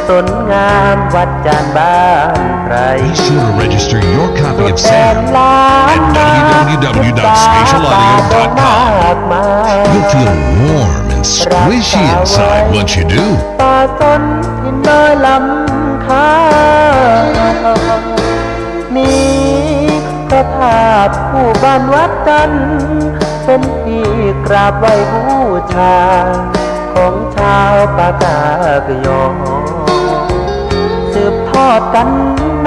สนงามวัดจานบ้านใคร Be sure to register your copy of Sam at แสนล้าน นัก ดอท ดับเบิลยู ดับเบิลยู ดับเบิลยู ดอท สเปเชียล ออดิโอ ดอท คอม มากมาย You'll feel warm and squishy inside once you do. ป่าสนถิ่นดอยลำคา มีพระธาตุคู่บ้านวัดจันทร์ เป็นที่กราบไหว้บูชา ของชาวปากกยอ สืบทอดกัน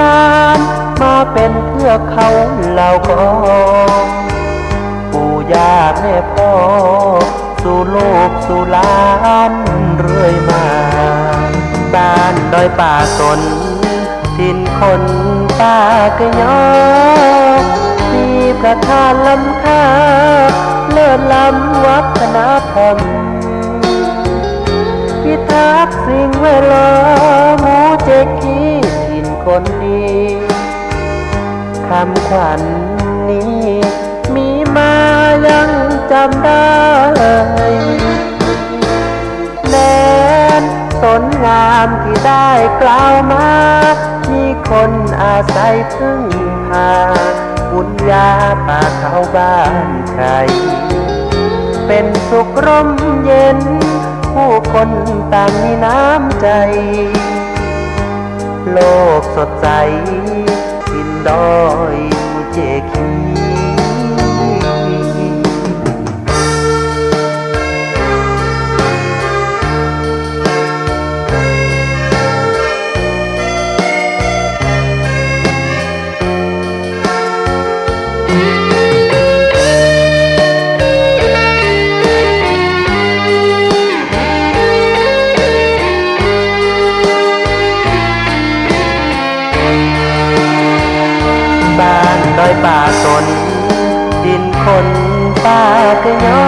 นาน มาเป็นเทือกเขาเหล่ากอ ปู่ย่าแม่พ่อ สู่ลูกสู่หลานเรื่อยมา บ้านดอยป่าสน ถิ่นคนปากยอ มีพระธาตุล้ำค่า เลิศล้ำวัฒนธรรม พิทักษ์สิ่งแวดล้อม หมู่เจ๊กขี้ถิ่นคนดี คำขวัญนี้มีมายังจำได้ แดนสนงามที่ได้กล่าวมา มีคนอาศัยพึ่งพา บุญญาป่าเขาบ้านใคร เป็นสุขร่มเย็น ผู้คนต่างมีน้ำใจ โลกสดใส ถิ่นดอยเจคี บ้านดอยป่าสน ถิ่นคนปากยอ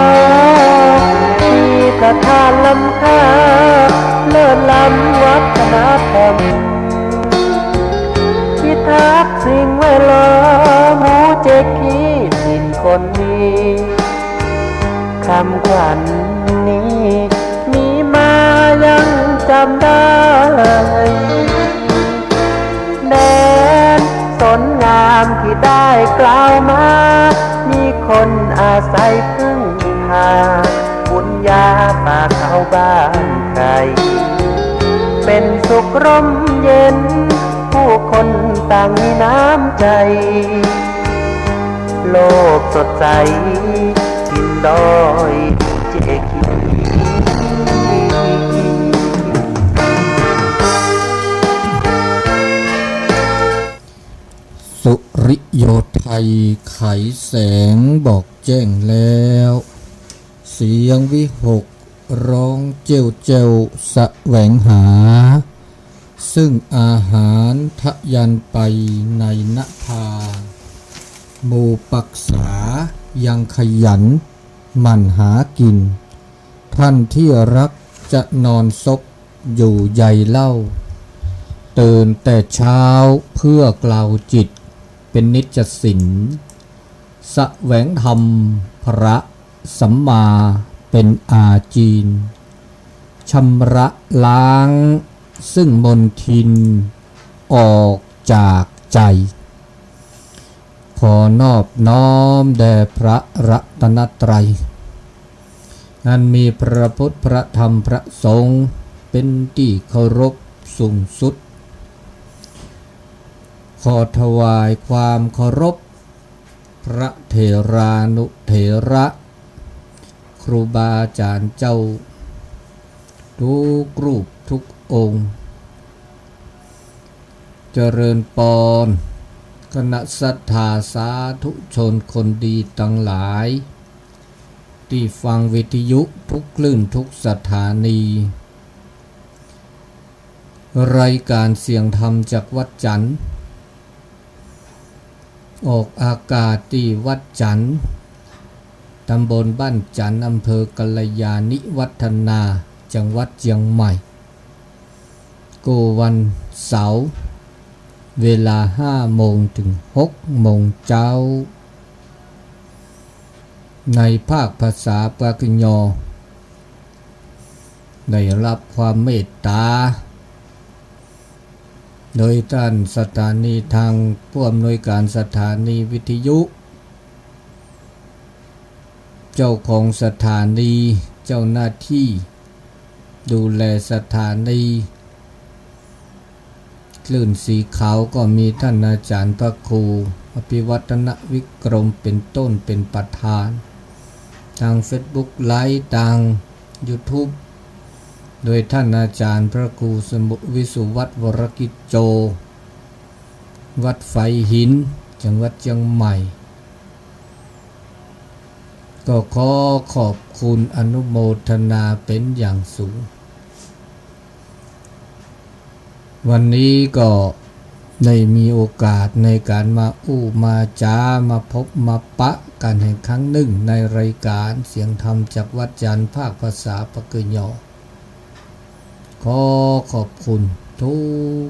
มีพระธาตุล้ำค่า เลิศล้ำวัฒนธรรม พิทักษ์สิ่งแวดล้อม หมู่เจ๊กขี้ถิ่นคนดี คำขวัญนี้มีมายังจำได้ แดนสนงามที่ได้กล่าวมา มีคนอาศัยพึ่งพา บุญญาป่าเขาบ้านใคร เป็นสุขร่มเย็น ผู้คนต่างมีน้ำใจ โลกสดใส ถิ่นดอยเจคี สุริโยไทยไขแสงบอกแจ้งแล้ว เสียงวิหกร้องเจ้วเจ้วแสวงหา ซึ่งอาหารทะยานไปในนภา หมู่ปักษายังขยันหมั่นหากิน ท่านที่รักจะนอนซบอยู่ใยเล่า ตื่นแต่เช้าเพื่อกล่าวจิตเป็นนิจสิน แสวงธรรมพระสัมมาเป็นอาจีน ชำระล้างซึ่งมลทินออกจากใจ ขอนอบน้อมแด่พระรัตนตรัย อันมีพระพุทธพระธรรมพระสงฆ์เป็นที่เคารพสูงสุด ขอถวายความเคารพ พระเถรานุเถระ ครูบาอาจารย์เจ้า ทุกรูปทุกองค์ เจริญปอน คณะศรัทธาสาธุชนคนดีทั้งหลาย ที่ฟังวิทยุทุกคลื่นทุกสถานี รายการเสียงธรรมจากวัดจันทร์ ออกอากาศที่วัดจันทร์ ตำบลบ้านจันทร์ อำเภอกัลยาณิวัฒนา จังหวัดเชียงใหม่ ก็วันเสาร์ เวลาห้าโมงถึงหกโมงเช้า ในภาคภาษาปากยอ ได้รับความเมตตา โดยท่านสถานีทางผู้อำนวยการสถานีวิทยุ เจ้าของสถานี เจ้าหน้าที่ดูแลสถานี คลื่นสีขาวก็มีท่านอาจารย์พระครูอภิวัฒนวิกรมเป็นต้นเป็นประธาน ทางเฟซบุ๊กไลฟ์ ทางยูทูบ โดยท่านอาจารย์พระครูสมุวิสุวัฒน์วรกิจโจ วัดไฟหิน จังหวัดเชียงใหม่ ก็ขอขอบคุณอนุโมทนาเป็นอย่างสูง วันนี้ก็ได้มีโอกาสในการมาอู้มาจ๋า มาพบมาปะกันอีกครั้งหนึ่งในรายการเสียงธรรมจากวัดจันทร์ภาคภาษาปากเกยอ ขอขอบคุณทุก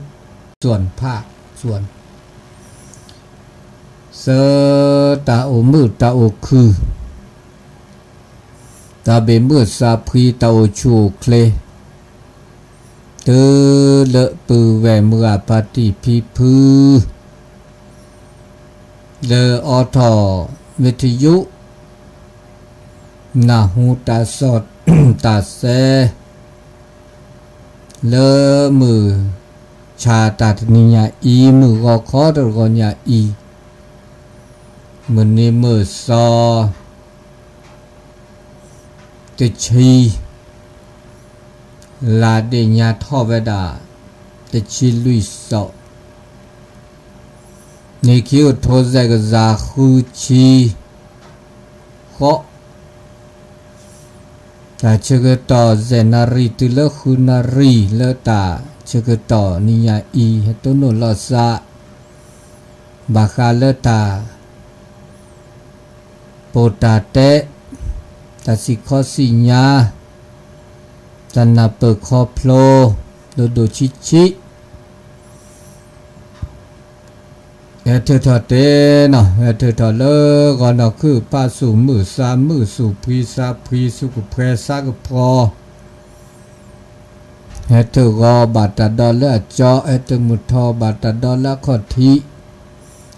ส่วนภาคส่วน ဆၢတၢ်အိၣ်မုာ်တၢ်အိၣ်ခုၣ် တၢ်ဘၣ်မုာ်သးဖှံတၢ်အိၣ်ဆူၣ်အိၣ်ချ့ တုၤလၢပုၢ်ဝဲၢ်မုၢ်ဂၤဖါတံၢ်ဖံဖု လၢအိးထီၣ်ဝံထယု နၢ်ဟူတၢ်စီတၢ်ဆှံ လၢမုၢ်ဆါတၢ်တနံၤညါအံၤ မုၢ်ဂီၤခီတဂီၤညါအံၤ မုၢ်နံၤမုၢ်သီ တဆံ လါဒ့ၣ်ညါထီၣ်ဝဲဒၣ် တဆံလွံၢ်သီ နံၣ်ခံကထိသၢကယၤဃုဆံဃိး တၢ်ဆၢကတီၢ် ယဲၢ်နၣ်ရံၣ်တုၤလၢဃုနၣ်ရံၣ် လၢတၢ်ဆၢကတီၢ်နံၤညါအံၤ ဟဲတိၢ်နီၣ်လိာ်သး ဘၣ်ဃးလၢတၢ် ပိာ်တၢ်တဲ တၢ်စံၣ်ခီစံၣ်ညါ တၢ်နၢ်ပၢၢ်ခီဖျိ ဒိၣ်ဒိၣ်ဆံးဆံး ဟဲထုးထီၣ်တဲနီၤ ဟဲထုးထီၣ်လၢဂီၤနီၢ်ခုၣ် ဖးဆူၣ်မုာ်သးမုာ် ဆူၣ်ဖှံသးဖှံ ဆူၣ်ကဖှဲသးကဖှီ ဟဲထုးဂီၤဘၣ်တၢ်ဒီလၢအကၠီ ဟဲထုးမုၢ်ထီၣ်ဘၣ်တၢ်ဒီလၢအခီၣ်ထံး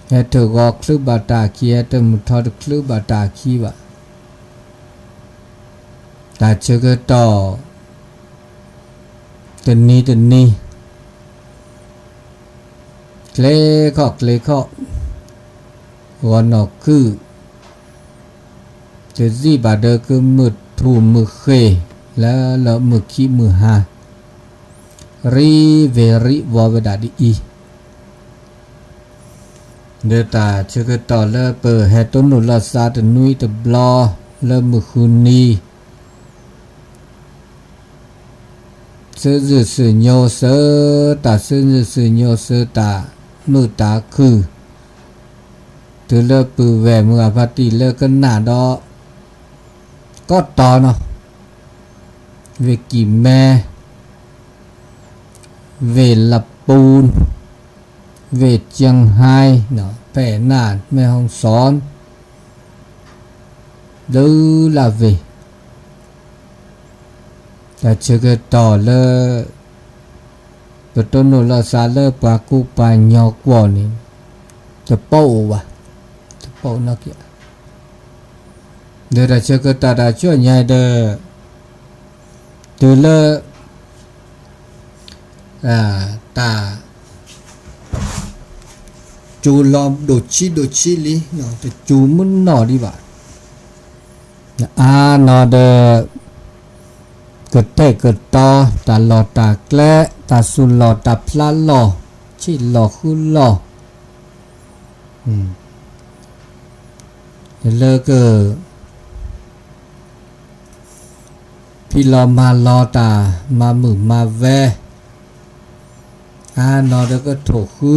ဟဲထုးဂီၤချုးဘၣ်တၢ်အခံ ဟဲထုးမုၢ်ထီၣ်တချုးဘၣ်တၢ်အခံဘၣ် တၢ်ဆၢကတီၢ် တနံၤတနံၤ ကျဲခီၣ်ကျဲခီၣ် ဂီၤနီၢ်ခုၣ် တသံၣ်ဘၣ်ဒီးကမုာ်ထူၣ်မုာ်ဃ့ၢ် လၢလၢမုၢ်ခံမုၢ်ဟါ ရံဝ့ၤရံဝီဝဲဒၣ်ဒ်အံၤ ဒီးတၢ်ဆၢကတီၢ်လၢပဟဲတိၢ်နီၣ်လိာ်သးတနွံတဘျီ လၢမုၢ်ဃုနံၤ ဆူယုၢ်ဆူညိ ဆူတၢ်ဆူယုၢ်ဆူညိ ဆူတၢ်မုာ်တၢ်ခုၣ် တုၤလၢပုၢ်ဝဲၢ်မုၢ်ဂၤဖါတံၢ်လၢကနၣ်ဒီး ကီတီၤနီၤ ဝ့ၢ်ကံၢ်မဲ ဝ့ၢ်လပူၤ ဝ့ၢ်ကၠၢၣ်ဟဲ ဖဲနၢ် မဲၢ်ဟီၣ်စီၣ် ဒုးလၢ်ဝ့ၢ် တၢ်ဆၢကတီၢ်လၢ ပတိၢ်နီၣ်လိာ်သးလၢပှၤကူပှၤညီကွီၢ်န့ၣ် တပိာ်ဘၣ် တပိာ်နီၢ်ကီၢ် ဒီးတၢ်ဆၢကတီၢ်တၢ်ဆူညါဒီး တုၤလၢ တၢ် စူၤလီၤဒိၣ်ဆံးဒိၣ်ဆံးလံ တစူၤမုၢ်နီၢ်ဒံးဘၣ် အါနီၢ်ဒီး ကတဲာ်ကတီၤ တၢ်လီၢ်တၢ်ကျဲ တၢ်သူၣ်လီၢ်တၢ်ဖျးလီၢ် ဆံးလီၢ်ဃုလီၢ် လၢက ဖံးလီၤမၤလီၤတၢ် မၤမုာ်မၤဝဲ အါနီၢ်ဒီးကထိၣ်ဃု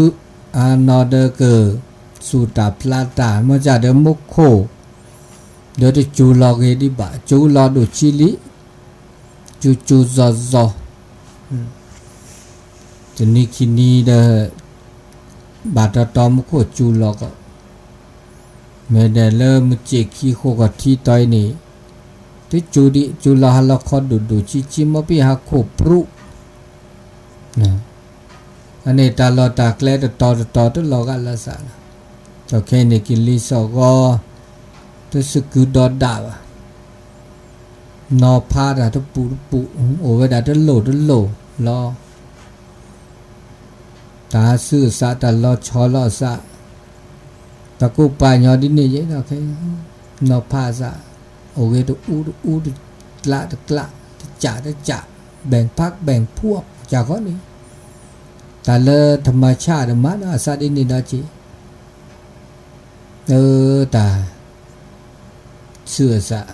အါနီၢ်ဒီးက သူၣ်တၢ်ဖျးတၢ် မ့ၢ်ကဒီးမူခိၣ် ဒီးတစူၤလီၤဂ့ၤဒံးဘၣ် စူၤလီၤဒိၣ်ဆံးလံ စူၤစူၤစီၤစီၤ တနံၤခံနံၤဒီး ဘၣ်တတီမူခိၣ်စူၤလီၤကီး မ့ၢ်ဒဲးလၢမုၢ်စ့ၣ်ခံဃိးကီၢ်ထံတီၤအံၤန့ၣ် တစူၤဒံး စူၤလီၤဟါလီၤခီဒိၣ်ဒိၣ်ဆံးဆံး မ့ၢ်ပ့ၢ်ဟါခိၣ်ပြူး အန့ၣ်တၢ်လီၢ်တၢ်ကျဲတတီၤတတီၤတလီၤဂာ်လၢသးလီၤ. ဒီးခဲအံၤန့ၣ် ကလံၤစိးဂီၤ တစကုဒီဒၣ်ဘၣ်. နီၤဖးတၢ်တပူၤတပူၤ, အိၣ်ဝဲဒၣ်တလိၣ်တလိၣ်လီၤ. တၢ်ဟးဆူအသး တၢ်လီၤဆီလီၤအသး, တၢ်ကူၣ်ပာ်ညီဒ်န့ၣ်ယဲဒီးခဲ, နီၤဖးအသး, အိၣ်ဂ့ၤတအူတအူ တကျးတကျး, တကးတကး, ဘဲၣ်ဖးဘဲၣ်ဖှီၣ် ကဃီန့ၣ်, တၢ်လၢတမၤဆၣ်တမၤနီၤအသးဒ်န့ၣ်ဒီးက့ၤ, အၢ တၢ်ဆူအသး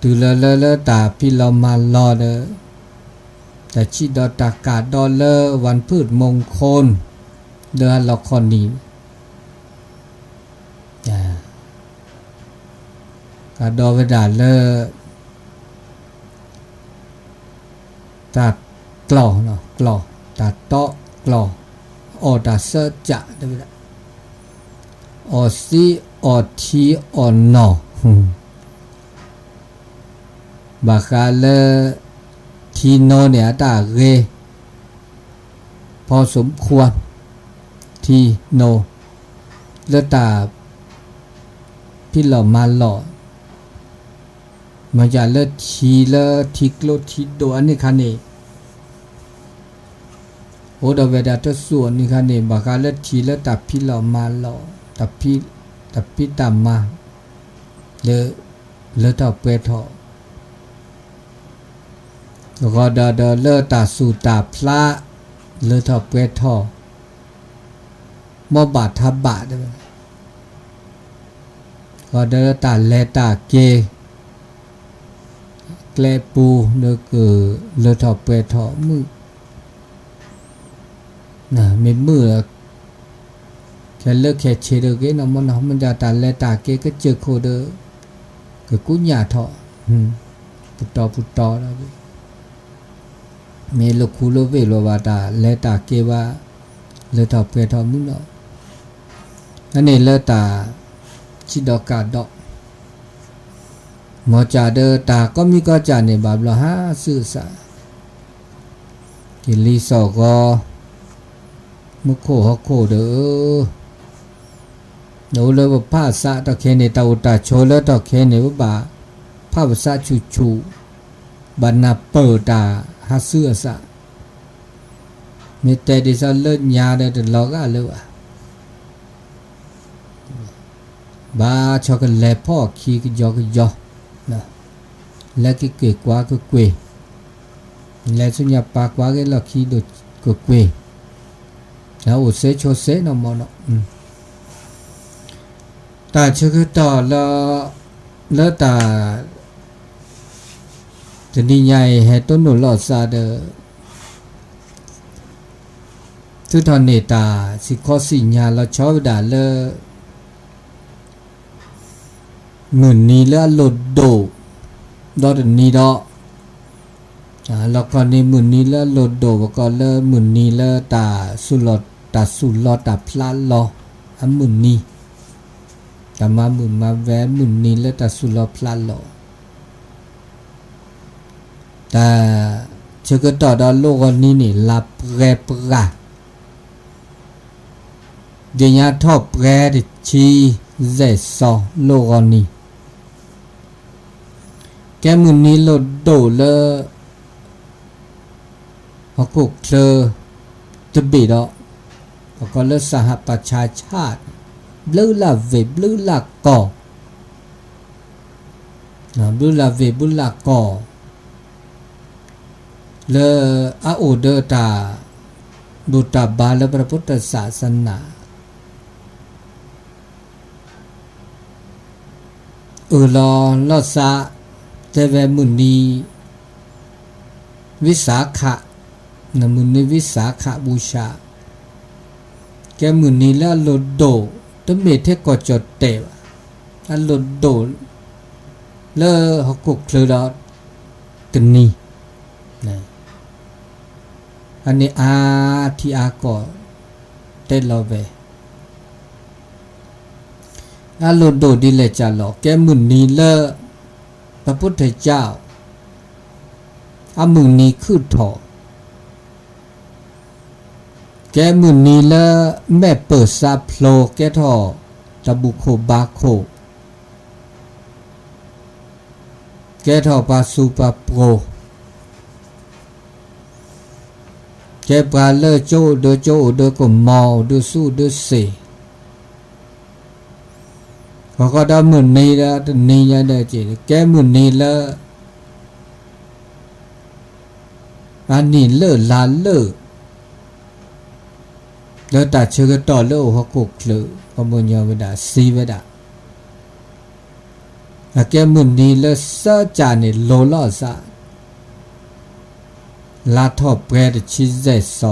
တုၤလၢလၢလၢတၢ်ဖံးလီၤမၤလီၤဒီး, တၢ်ဆံးဒီးတၢ်ကၢ်ဒီးလၢ วันพฤหัสมงคล လၢအလီၢ်ခီနံၤ, ကၢ်ဒီးဝဲဒၣ်လၢ တၢ်ကျီၢ်, ကျီၢ်, တၢ်တီကျီၢ်, အီၣ်တၢ်ဆၢကၠး, အီၣ်သံအီၣ်ထံအီၣ်နီၢ်, ဘၣ်ဃးလၢ ထံနိန့ၣ် အတၢ်ဂ့ၤ พอสมควร ထံနိ လၢတၢ်ဖံးလီၤမၤလီၤ, မ့ၢ်ယၤလၢထံလၢထံကျိထံဒိၣ်အန့ၣ်ခါန့ၣ် အိၣ်ဒီးဝဲဒၣ်တစိၢ်အန့ၣ်ခါန့ၣ် ဘၣ်ဃးလၢထံလၢတၢ်ဖံးလီၤမၤလီၤ, တၢ်ဖံးတၢ်မၤ လၢ လၢထီၣ်ပှဲၤထီၣ်, အဂီၢ်ဒီးဒီးလၢတၢ်သူၣ်တၢ်ဖျး လၢထီၣ်ပှဲၤထီၣ်, မ့ၢ်ဘၣ်ထါဘၣ်တဲဝဲ, အဂီၢ်ဒီးလၢတၢ်လဲၤတၢ်က့ၤ ကျဲပူၤ လၢကလၢထီၣ်ပှဲၤထီၣ် မုၢ် မ့ၢ်မုၢ် ခဲလၢာ်ခဲဆ့ဒီးဂ့ၤနီၢ်မ့ၢ်နီၢ် မ့ၢ်ဒၣ်တၢ်လဲၤတၢ်က့ၤကစၢၢ်ခိၣ်ဒီး ကကူညၣ်ထီၣ် ပတီၢ်ပတီၢ်ဒီး မ့ၢ်လၢခူလၢဝ့ၢ်လီၤဘၣ်တၢ်လဲၤတၢ်က့ၤဘၣ် လၢထီၣ်ပှဲၤထီၣ်မုၢ်နီၢ် အန့ၣ်လၢတၢ် စံးဒီးကးဒီး မ်ကၢ်ဒီးတၢ်ကိးမံၤကိးကၢ်န့ၣ် ဘၣ်ဘျီဟးဆူအသး ကလံၤစိးဂီၤ မူခိၣ်ဟီၣ်ခိၣ်ဒီး နအိၣ်လၢပဖးသးထီၣ်ခဲန့ၣ် တၢ်အိၣ်တၢ်ဆိးလၢထီၣ်ခဲန့ၣ် ပဘၣ်ဖးပသးဆူၣ်ဆူၣ် ဘၣ်နၢ်ပၢၢ်တၢ်ဟးဆူအသး မ့ၢ်တဲဒ်သိးလၢညါဒီးတလီၤဂာ်လၢၤဘၣ် ဘၣ်ဆီကလဲၤဖီၣ်ခံကယီကယီ လဲၤကကွ့ၢ်ကွၢ်ကကွ့ၢ် လဲၤဆူညါပာ်ကွၢ်က့ၤလီၢ်ခံဒီးကကွ့ၢ် အိၣ်စ့ဆိးစ့နီၢ်မ့ၢ်နီၢ် တၢ်ဆၢကတီၢ်လၢ လၢတၢ် တနံၤညါအံၤ ဟဲတိၢ်နီၣ်လိာ်သးဒီး သုထီၣ်န့ၢ်တၢ်စံးခီစံးညါလီၤဆီဝဲဒၣ်လၢ မုၢ်နံၤလၢအလိၣ်ဒိၣ် ဒီတနံၤဒီး လီၤခီနံၤ မုၢ်နံၤလၢအလိၣ်ဒိၣ် ပကိးလၢမုၢ်နံၤလၢတၢ် တၢ်သူၣ်လီၤတၢ်ဖျးလီၤ အမုၢ်နံၤ တၢ်မၤမုာ်မၤဝဲ မုၢ်နံၤလၢတၢ်သူၣ်လီၤဖျးလီၤ တၢ်ဆၢကတီၢ်ဒီးလိၣ်ဂီၤနံၤန့ၣ် လါပှဲၤပှၢ် ဒ်ညါထီၣ်ပှဲၤတဆံယဲၢ်သီ လိၣ်ဂီၤနံၤ ကဲမုၢ်နံၤလိၣ်ဒိၣ်လၢ ဟီၣ်ခိၣ်ချၢ တဘ့ၣ်ဒီး ပကိးလၢ สหประชาชาติ ဘျုးလၢ်ဝ့ၢ် ဘျုးလၢ်ကီၢ် ဘျုးလၢ်ဝ့ၢ် ဘျုးလၢ်ကီၢ် လၢအအိၣ်ဒီးတၢ် ဘူၣ်တၢ်ဘါလၢ พระพุทธศาสนา အၢၣ်လီၤလီၤသး တဲဝဲမုၢ်နံၤ ဝံသးခး မုၢ်နံၤဝံသးခး ဘူၣ်ဆၣ် ကဲမုၢ်နံၤလၢအလိၣ်ဒိၣ် တမ့ၢ်ထဲကီၢ်ကၠီၣ်တဲၣ်ဘၣ် အလိၣ်ဒိၣ် လၢဟီၣ်ခိၣ်ချၢဒီး တနံၤ အန့ၣ်အါထံအါကီၢ် တဲလီၤဝဲ အလိၣ်ဒိၣ်ဒ်လဲၣ်ကၢ်လီၤ ကဲမုၢ်နံၤလၢ พระพุทธเจ้า အမုၢ်နံၤခုၣ်ထီၣ် ကဲမုၢ်နံၤလၢမဲာ်ပၢၢ်စးဖျိး ကဲထီၣ်တၢ်ဘူၣ်ခိၣ်ဘါခိၣ်, ကဲထီၣ်ပှၤစူၢ်ပှၤပျိၢ်, ကဲပှၤလၢကၠိအိၣ်ဒၢကၠိအိၣ်ဒၢကမီၤ အိၣ်ဒၢဆူၣ်အိၣ်ဒၢစ့ၢ်, ဃီဃီဒီးမုၢ်နံၤဒီးတနံၤညါဒီး ကဲမုၢ်နံၤလၢ အနံၣ်လၢလါလၢ လၢတၢ်ဆၢကတီၢ်လၢအိၣ်ဟီၣ်ခိၣ်ချၢ ပှၤမုၢ်ညီဝဲဒၣ်စံးဝဲဒၣ်, အကဲမုၢ်နံၤလၢစၢကၢ်န့ၣ် လိၤလီၤအသး, လါထီၣ်ပှဲၤတဆံယဲၢ်စီၤ,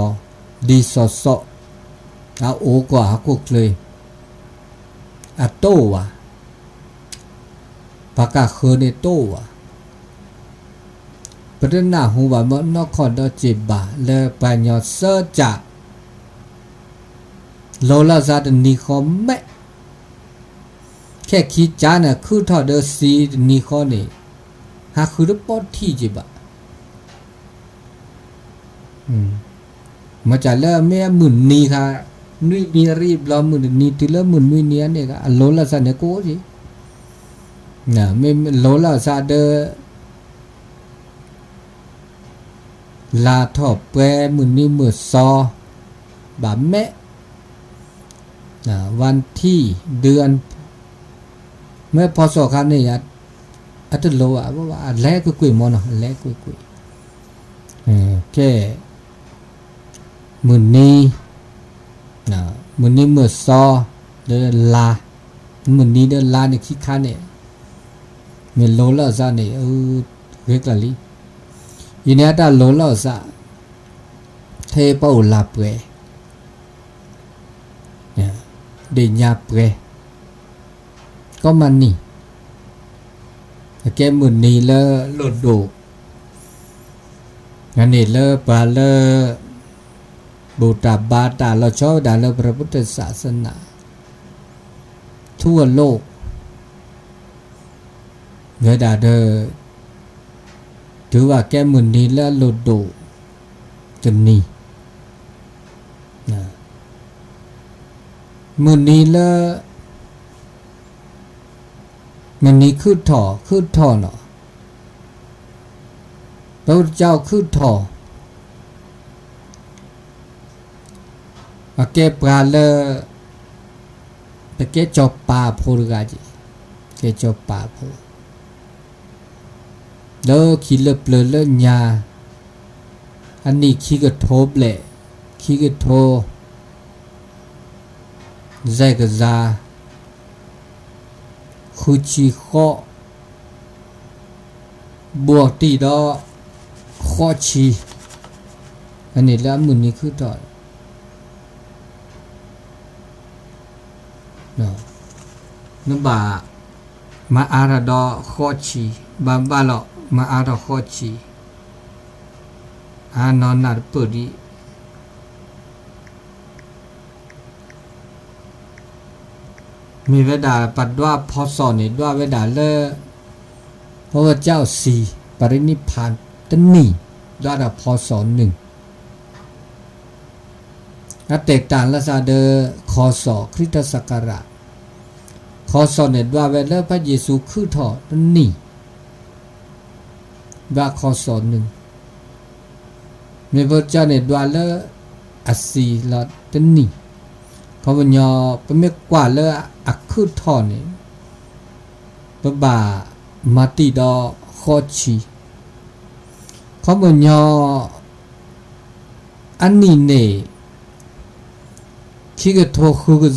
ဒ်စီၤစီၤ, အအိၣ်ကီၢ်ဟီၣ်ခိၣ်ချၢ, အတိၢ်ဘၣ်, ပှၤကဃၢၤန့ၣ်တိၢ်ဘၣ် ပတနၢ်ဟူဘၣ်မ့ၢ်နီၢ်ခီၣ်ဒီးစံးဘၣ်လၢပှၤညီစၢကၢ် လိၤလီၤစၢ်တနံၤဃီမဲာ်, ခဲခံကၢ်န့ၣ် ခုၣ်ထီၣ်ဒီးစံတနံၤဃီန့ၣ် ဟးဃုတပီၢ်ထံၣ်က့ၤဘၣ် မ့ၢ်ကၢ်လၢအမ့ၢ်အမုၢ်နံၤခါ, နွံနံၤရံၣ်ဘျီမုၢ်တနံၤတုၤလၢမုၢ်နွံနံၤအန့ၣ်ခါ အလိၤလီၤစၢ်န့ၣ်ကအိၣ်က့ၤ, မ့ၢ်လိၤလီၤစၢ်ဒီး လါထီၣ်ပှဲၤမုၢ်နံၤမုၢ်စီၤ ဘၣ်မဲာ်, วันที่ เดือน မ့ၢ်ဖီစီၤခါန့ၣ် အတလိၤဘၣ် အလဲၤကွ့ၢ်ကွ့ၢ်မ့ၢ်နီၤ အလဲၤကွ့ၢ်ကွ့ၢ်, ကဲ မုၢ်နံၤ, မုၢ်နံၤမုၢ်စီၤ ဒီးလါ, မုၢ်နံၤဒီးလါန့ၣ်ခံခါန့ၣ် မ့ၢ်လိၤလီၤစၢ်န့ၣ် ဂ့ၤကျၢၤလံ, အံၤန့ၣ်အတၢ်လိၤလီၤစၢ်, ထဲပအိၣ်လါပှဲၤ ဒ့ၣ်ညါပှဲၤ, ကီမးနံၤ, အကဲမုၢ်နံၤလၢလိၣ်ဒိၣ်, န့ၣ်လၢပှၤလၢ ဘူၣ်တၢ်ဘါတၢ်လီၤဆီဝဲဒၣ်လၢ พระพุทธศาสนา ทั่วโลก ဝဲဒၣ်ဒီး တုၤဘၣ်ကဲမုၢ်နံၤလၢအလိၣ်ဒိၣ်တနံၤ, မုၢ်နံၤလၢ မုၢ်နံၤခုၣ်ထီၣ် ခုၣ်ထီၣ်နီၤ, ပကစၢ်ခုၣ်ထီၣ် အကဲပှၤလၢ ပကဲစီၤပၤဖိတဂၤက့ၤ, ကဲစီၤပၤဖိ လၢခံလၢပျၢၤလၢညါ, အနံၣ်ခံကထိဘျဲၣ်, ခံကထိ, စဲးကစၢ်, ဃုဆံဃိး, ဘှီၣ်တံၢ်ဒီး ဃိးဆံ, အန့ၣ်လၢအမုၢ်နံၤခုၣ်ထီၣ် နဘၣ်မၤအါထီၣ်ဒီးဃိးဆံ, ဘၣ်ဘၣ်လီၤ မၤအါထီၣ်ဃိးဆံ, အါနီၢ်နၢ်တပၢၢ်ဒံး, မ့ၢ်ဝဲဒၣ်ပဒွးဖီစီၣ်န့ၣ် ဒွးဝဲဒၣ်လၢ พระพุทธเจ้าเสด็จ ปรินิพพาน တနံၣ်, ဒွးဒီးဖီစီၣ်နုၢ် အတဲာ်တၢ်လၢသးဒီး ခီစီၣ် คริสตศักราช, ခီစီၣ်န့ၣ် ဒွးဝဲလၢဖဲယ့ၣ်ၡူးခုၣ်ထီၣ်တနံၣ်, ဒွးခီစီၣ်နုၢ်, မ့ၢ်ပကစၢ်န့ၣ် ဒွးလၢအစံၣ်လီၤတနံၣ်, ခီပညီ ပမ့ၢ်ကွၢ်လၢအခုၣ်ထီၣ်န့ၣ် ပဘၣ်မၤတံၢ်ဒီးဃိးဆံ, ခီပညီ အနံၣ်န့ၣ် ခံကထိဃုကယၤ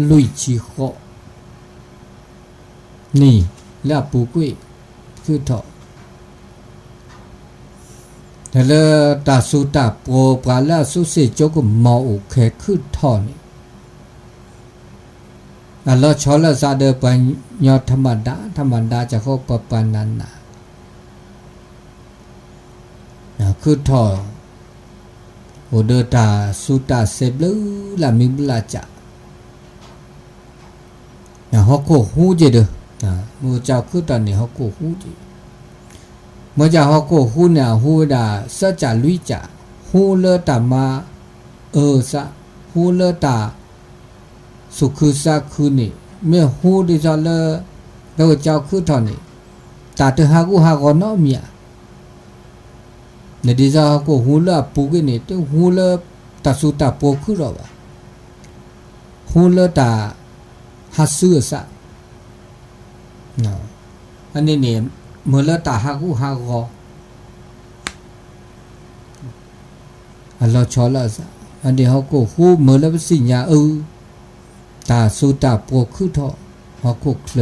လွံၢ်ဆံဃိး နံၣ်လၢအပူၤကွံာ် ခုၣ်ထီၣ်, ဒီးလၢတၢ်စူၢ်တၢ်ပှီၤပှၤလၢအစူၢ်က့ၤကမီၤအိၣ်ခဲခုၣ်ထီၣ်န့ၣ် အလီၤဆီလၢသးဒီးပှၤကညီထးမဒါ ထးမဒါ ကၢဃီပှၤပှၤနးနး ခုၣ်ထီၣ် အိၣ်ဒီးတၢ်စူၢ်တၢ်စဲးဘျုးလၢ်မံဘျုးလၢ်ကၢ် ဟီၣ်ခိၣ်ဟူးက့ၤဒီး မ့ၢ်ကၢ်ခုၣ်ထီၣ်န့ၣ် ဟီၣ်ခိၣ်ဟူးက့ၤ, မ့ၢ်ကၢ်ဟီၣ်ခိၣ်ဟူးန့ၣ် အဟူးဝဲဒၣ်စၢကၢ်လွံၢ်ကၢ် ဟူးလၢတၢ်မၤ အၢစး, ဟူလၢတၢ်သူၣ်ခုသးခုန့ၣ်, မ့ၢ်ဟူဒ်သိးလၢ လၢကစၢ်ခုၣ်ထီၣ်န့ၣ်, တၢ်တဟးဂူာ်ဟးဂီၤနီတမံၤဧါ. နဒ်သိးဟီၣ်ခိၣ်ဟူလၢအပူၤကွံာ်န့ၣ် တဟူလၢတၢ်သူတၢ်ပှီၤခုၣ်ထီၣ်ဘၣ်. ဟူလၢတၢ်ဟးဆူအသး, အန့ၣ်န့ၣ် မ့ၢ်လၢတၢ်ဟးဂူာ်ဟးဂီၤ အလီၤဆီလၢအသး, အန့ၣ်ဟီၣ်ခိၣ်ဟူမ့ၢ်လၢပသ့ၣ်ညါအု, တၢ်သူတၢ်ပှီၤခုၣ်ထီၣ် ဟီၣ်ခိၣ်ချ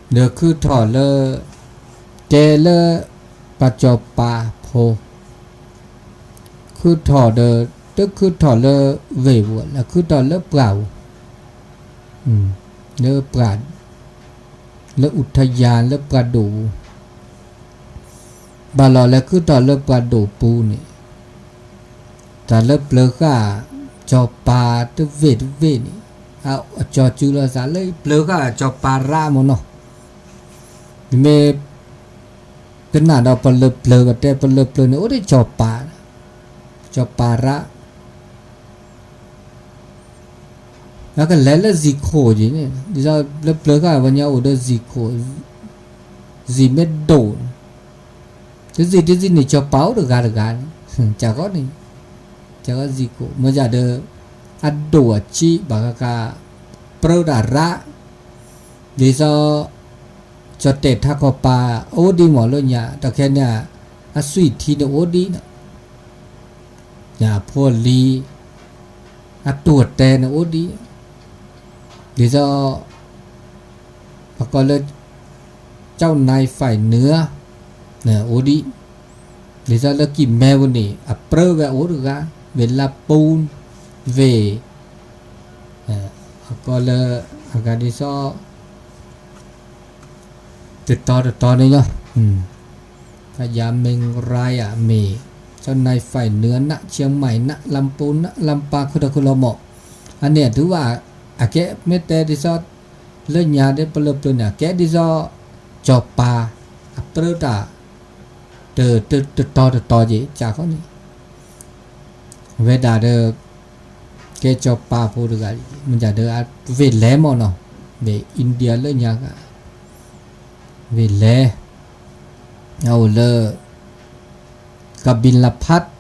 ၢ ဒီးခုၣ်ထီၣ်လၢ တဲလၢ ပှၤစီၤပၤဖိ, ခုၣ်ထီၣ်ဒီး တခုၣ်ထီၣ်လၢ ဝ့ၢ်ပူၤ လၢခုၣ်ထီၣ်လၢပှၢ်ပူၤ, လၢပှၢ်, လၢ อุทยาน လၢပှၢ်ဒိၣ်ပူၤ ဘၣ်လီၤလၢခုၣ်ထီၣ်လၢပှၢ်ဒိၣ်ပူၤန့ၣ်, တၢ်လၢပျၢၤဃာ် စီၤပၤတဝ့ၢ်တဝ့ၢ်န့ၣ်, အကၠီစုလီၤသးလၢပျၢၤဃာ်စီၤပၤရးမ့ၢ်နီၤ, မ့ၢ် ကနၣ်ဒီးပလၢပျၢၤ ပတဲပလၢပျၢၤန့ၣ် အိၣ်ဒ်စီၤပၤ, စီၤပၤရး အကလဲၤလၢစံၣ်ခိၣ်က့ၤန့ၣ်, ဒ်သိးလၢပျၢၤဃာ်ပှၤကညီအိၣ်ဒီးစံၣ်ခိၣ်, စံၣ်မ့ၢ်ဒိၣ်, တစံၣ်တစံၣ်န့ၣ် စီၤပၤအိၣ်တဂၤတဂၤန့ၣ်, ကၢ်ဃီန့ၣ်, ကၢ်ဃီစံၣ်ခိၣ် မ့ၢ်ဒၣ်ဒီး အဒိၣ်အဆံးဘၣ်ဃးဃး ပြၢတၢ်ရး, ဒ်သိး ကၠီၣ်တဲၣ်ထးခီပၤ အိၣ်ဒံးမ့ၢ်လၢညါ ဒီးခဲန့ၣ် အသွံၣ်ထံန့ၣ်အိၣ်ဒံးနီၤ, ညၣ်ဖိလံၤ အတိၢ်တဲန့ၣ်အိၣ်ဒံး, ဒ်သိး ပကိးလၢ เจ้านายฝ่ายเหนือ အိၣ်ဒံး, ဒ်သိးလၢကံၢ်မဲပူၤန့ၣ် အပြၢဝဲအိၣ်တဂၤ, ဝ့ၢ်လါပူၤ, ဝ့ၢ် အကိးလၢ အဂၤဒ်သိး တတီၤတတီၤန့ၣ်လီၤ, พญาเมงราย မ့ၢ် เจ้านายฝ่ายเหนือ นะ เชียงใหม่ นะ ลำพูน นะ ลำปาง ခုၣ်ထီၣ်ခုၣ်လီၤမး, အန့ၣ်အဒုးဘၣ် အကဲမ့ၢ်တဲဒ်သိး လၢညါဒ်ပလၢပျၢၤန့ၣ် အကဲဒ်သိး စီၤပၤ အပြၢတၢ် တတီၤတတီၤက့ၤ ကၢ်ဃီန့ၣ် အဝဲဒၣ်ဒီး ကဲစီၤပၤဖိတဂၤ, မ့ၢ်ဒၣ်ဒီး ဝ့ၢ်လဲၤမ့ၢ်နီၤ, ဝ့ၢ်အ့ဒံယါလၢညါဂၤ, ဝ့ၢ်လဲၤ, အအိၣ်လၢ กบิลพัสดุ์,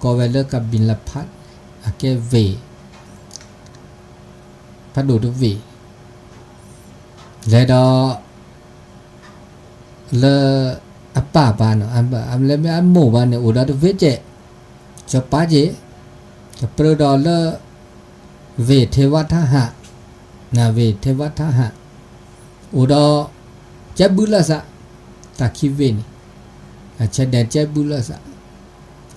ကိးဝဲလၢ กบิลพัสดุ์, အကဲဝ့ၢ် ဖးဒိၣ်တဝ့ၢ်, လဲၤဒီး လၢ အပၢ်ဘၣ်နီၤ, လၢမ့ၢ်အမိၢ်ဘၣ်န့ၣ် အိၣ်ဒီးတဝ့ၢ်ကဲး, စီၤပၤကဲး, ကပြၢဒီးလၢ ဝ့ၢ်ထေဝါထၢဟး, ဝ့ၢ်ထေဝါထၢဟး, အိၣ်ဒီး ကဲဘူၣ်လၢသး, တၢ်ခံဝ့ၢ်န့ၣ်, အဆၢဒဲးကဲဘူၣ်လၢသး,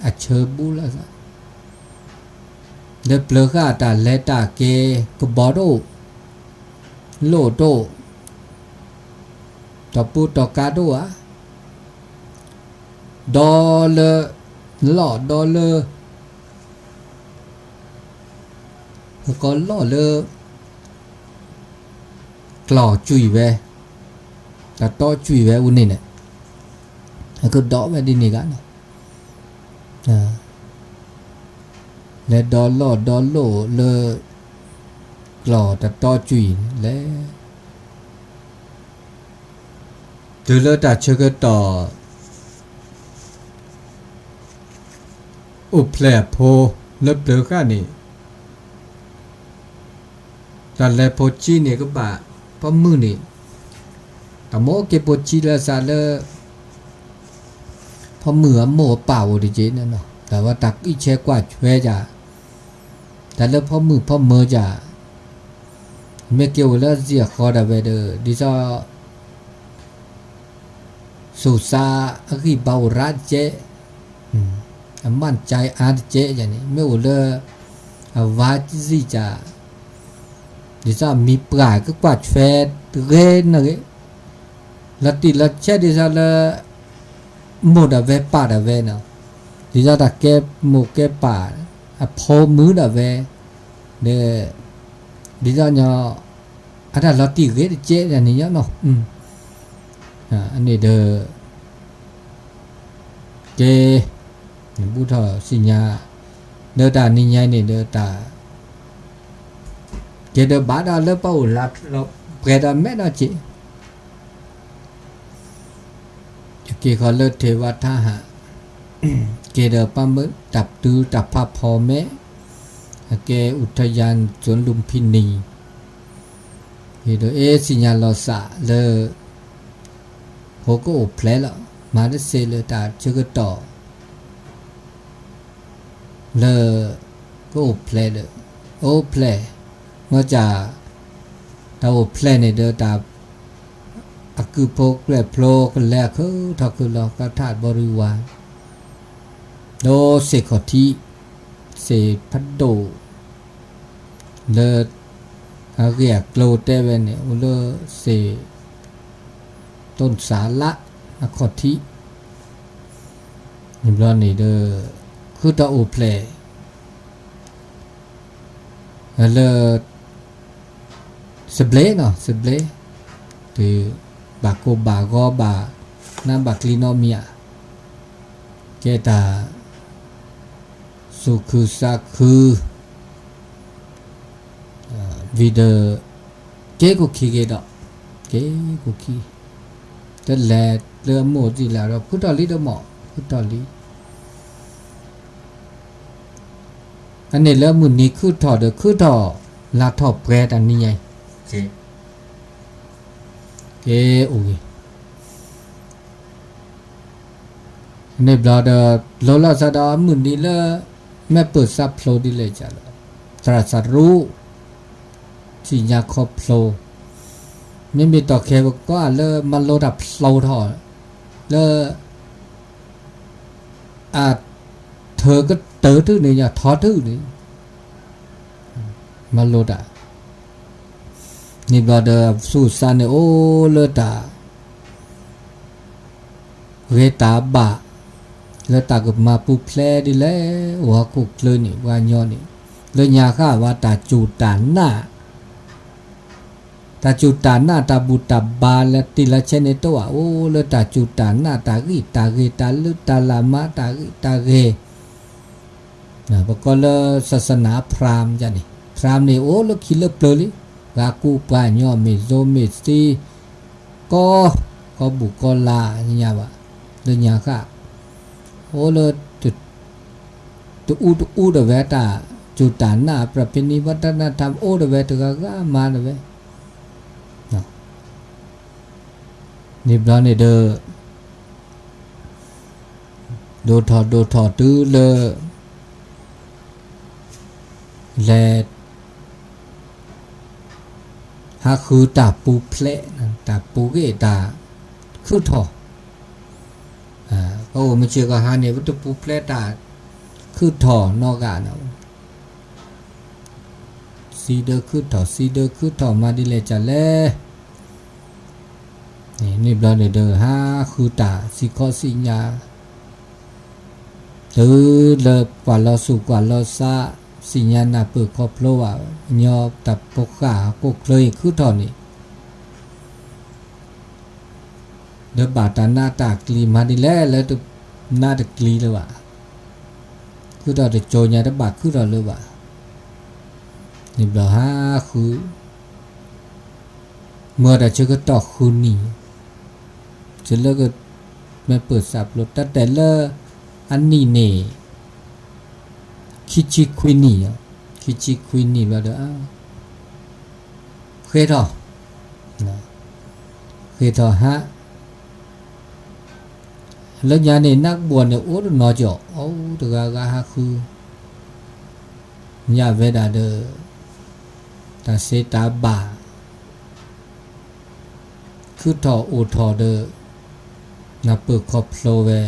အဆၢဘူၣ်လၢသး လၢပျၢၤဃာ်တၢ်လဲၤတၢ်က့ၤ ကဘီတအိၣ်, လိၣ်တအိၣ်, တီၢ်ပူၤတီၢ်ကါတအိၣ်ဧါ, ဒီးလၢ လီၢ်ဒီးလၢ ပကိးလီၢ်လၢ ကျီၢ်ကွံာ်ဝဲ, တၢ်တီကွံာ်ဝဲအူန့ၣ်န့ၣ်, အကဒီးဝဲဒ်န့ၣ်ဂ့ၤနီၤ, လဲၤဒီးလီၢ်ဒီးလိၣ်လၢ ကျီၢ်တၢ်တီကွံာ်န့ၣ်လဲၣ်. တုၤလၢတၢ်ဆၢကတီၢ် အိၣ်ဖျဲၣ်အဖိလၢပျၢၤဃာ်န့ၣ်, တၢ်လဲၤဖိဆံးန့ၣ်ကဘၣ် ဖီမုၢ်န့ၣ်, တၢ်မိၣ်က့ၤဖိဆံးလၢသးလၢ ဖီမုၢ်အမိၢ်အပၢ်အိၣ်တက့ၢ်န့ၣ်နီၤ, တၢ်ဝဲတၢ်အံးဆဲးကွၢ်ထွဲယၤ, တၢ်လၢဖီမုၢ်ဖီမၢယၤ, မ့ၢ်က့ၤအိၣ်လၢအစ့ၢ်အဃီဒၣ်ဝဲဒီး ဒ်သိး သူၣ်သးအဂံၢ်ဘါအိၣ်ရၣ်တကဲး, အမၢ်ကၠဲအါတကဲးယၤန့ၣ် မ့ၢ်အိၣ်လၢ အဝါစံၣ်ကၠး, ဒ်သိးမံပှၢ်ကကွၢ်ထွဲတဂ့ၤန့ၣ်ဂ့ၤ, လီၤတံၢ်လီၤဆဲးဒ်သိးလၢ မိၢ်ဒၣ်ဝဲပၢ်ဒၣ်ဝဲနီၤ, ဒ်သိးတၢ်ကဲမိၢ်ကဲပၢ် အဖိမုၣ်ဒၣ်ဝဲ, ဒီး ဒ်သိးညီ အတၢ်လီၤတံၢ်ဂ့ၤတကဲးန့ၣ်ညီနီၤ, အန့ၣ်ဒီး ကဲ, နဘူးထီၣ်သ့ၣ်ညါ, ဒီးတၢ်နံၤညါန့ၣ်ဒီးတၢ်, ကဲဒီးဘၣ်ဒီးလၢပအိၣ်လၢပှဲၤဒီးမဲာ်ဒီးစ့ၢ် ယက့ၤဃီၤလၢ ထေရဝါထဟး, က့ၤဒီးပှၤမၢတၢ်ပတုာ်တၢ်ဖးဖီမဲာ်, အကဲ อุทยานสวนลุมพินี, က့ၤဒီးအဲၣ်သ့ၣ်ညါလီၤသးလၢ ဖိကအိၣ်ဖျဲၣ်လီၤ, မၤတသ့လၢတၢ်ဆၢကတီၢ် လၢ ကအိၣ်ဖျဲၣ်ဒီး, အိၣ်ဖျဲၣ်, မ့ၢ်ကၢ်, တၢ်အိၣ်ဖျဲၣ်န့ၣ်ဒီးတၢ် အကုၢ်ဖိကျဲၣ်ဖျိကလဲၤအခုၣ်ထီၣ်ခုၣ်လီၤ ကထၣ်ဘီရူဝါ, ဒီးစ့ၢ်ခီၣ်ထံး, စ့ၢ်ဖးဒိၣ်, လၢ အဂ့ၢ်အကျိၤတဲဝဲန့ၣ် အိၣ်လၢစ့ၢ် တိၢ်စးလး အခီၣ်ထံး, န့ၣ်ဘျီန့ၣ်ဒီး ဃုထီၣ်အိၣ်ဖျဲၣ် လၢ စဘျ့နီၤ စဘျ့, တုၤ ဘၣ်ကိၢ်ဘၣ်ဂီၤဘၣ် နးဘၣ်ကျံနီတမံၤဧါ, ကဲတၢ် သူၣ်ခုသးခု ဝံၤဒီး က့ၤကိၣ်ခံက့ၤဒီး, က့ၤကိၣ်ခံ, တလဲၤလၢအမိၢ်သံလၢဒီး ဖုထီၣ်လံဒီးမး ဖုထီၣ်လံ, အန့ၣ်လၢမုၢ်နံၤခုၣ်ထီၣ်ဒီး ခုၣ်ထီၣ်လါထီၣ်ပှဲၤတၢ်နံၤညါအံၤ, က့ၤအိၣ်ဂ့ၤ န့ၣ်ဘျီဒီး လိၤလီၤစၢ်ဒီးမုၢ်နံၤလၢ မဲာ်ပၢၢ်သးဖျိဒ်လဲၣ်ကလီၤ, သရၣ်သရူး သ့ၣ်ညါခီဖျိ, မ့မ့ၢ်တီၢ်ခဲပကီၢ်လၢမၤလိတၢ်ဖျိထီၣ်, လၢ အထၢကတၢၢ်ထုန့ၣ် ညါထီထုန့ၣ် မၤလိတၢ်, န့ၣ်ဘျီဒီးသူၣ်စၢ်န့ၣ်အိၣ်လၢတၢ် ဂ့ၤတၢ်ဘၣ်, လၢတၢ်ကမၤပူၤဖျဲးဒ်လဲၣ်, အိၣ်ဟီၣ်ခိၣ်ချၢန့ၣ် ပှၤကညီန့ၣ်, လၢညါဃၣ်ဝဲတၢ်စူၢ်တၢ်နာ် တၢ်စူၢ်တၢ်နာ်တၢ်ဘူၣ်တၢ်ဘါလၢတံၢ်လၢဆဲန့ၣ်တအိၣ်ဘၣ်, အိၣ်လၢတၢ်စူၢ်တၢ်နာ် တၢ်ဂံၢ်တၢ်ဂ့ၤ တၢ်လၢတၢ်လၢ်မၤ တၢ်ဂံၢ်တၢ်ဂ့ၤ, ပကိးလၢ ศาสนาพราหมณ์ န့ၣ်, พราหมณ์ န့ၣ် အိၣ်လၢခံလၢပျၢၤလံ, ပှၤကူပှၤကညီ မ့ၢ်စိမ့ၢ်သံ, ကီ, ကီဘူၣ်ကီလါ ညါဘၣ်, လၢညါဃၣ်, အိၣ်လၢ တအူတအူဒီးဝဲတၢ်စူၢ်တၢ်နာ် ประเพณีวัฒนธรรม အိၣ်ဒီးဝဲတဂၤဂၤမၤဒီးဝဲ, န့ၣ်ဘျီန့ၣ်ဒီး ဒိၣ်ထီၣ်ဒိၣ်ထီၣ်တုၤလၢ လဲၤ ဟးဃုတၢ်ပူၤဖျဲး, တၢ်ပူၤဂ့ၢ်တၢ်ခုၣ်ထီၣ်, ပအိၣ်မုၢ်ဆ့ၣ်ကဟါန့ၣ် ပတပူၤဖျဲးတၢ်ခုၣ်ထီၣ်နီတဂၤနီၤ, စံးဒၢခုၣ်ထီၣ် စံးဒၢခုၣ်ထီၣ်မၤဒ်လဲၣ်ကလဲၣ်, န့ၣ်ဘျီန့ၣ်ဒီး ဟးဃုတၢ်စံးခီစံးညါ တုၤလၢကွၢ်လီၤဆူၣ်ကွၢ်လီၤစး, သ့ၣ်ညါနၢ်ပၢၢ်ခီဖျိဘၣ်, ကညီတၢ်ဖိဃၢ်ဟီၣ်ခိၣ်ချၢအံၤခုၣ်ထီၣ်န့ၣ်, လၢဘၣ်တၢ်နးတၢ်ကျံၤမၤဒ်လဲၣ်လၢတနးတကျံၤလၢၤဘၣ်, ခုၣ်ထီၣ်တကၠိညါတဘၣ်ခုၣ်ထီၣ်လၢၤဘၣ်, န့ၣ်ဘျီဟးဃု မ့ၢ်တၢ်ဆၢကတီၢ်ဃုနံၣ်, တုၤလၢက မဲာ်ပၢၢ်သးဖျိ တၢ်တဲလၢ အနံၣ်န့ၣ် ခံဆံခွံနံၣ်, ခံဆံခွံနံၣ်ဘျီဒီး ဃ့ထီၣ်, ဃ့ထီၣ်ဟး, လၢညါန့ၣ် နးဘှီၣ်န့ၣ် အိၣ်တနီၤကီး အိၣ်တဂၤဂၤဟးဃု ညၣ်ဝဲဒၣ်ဒီး တၢ်စ့တၢ်ဘၣ် ခုၣ်ထီၣ်အိၣ်ထီၣ်ဒီး နၢ်ပၢၢ်ခီဖျိဝဲ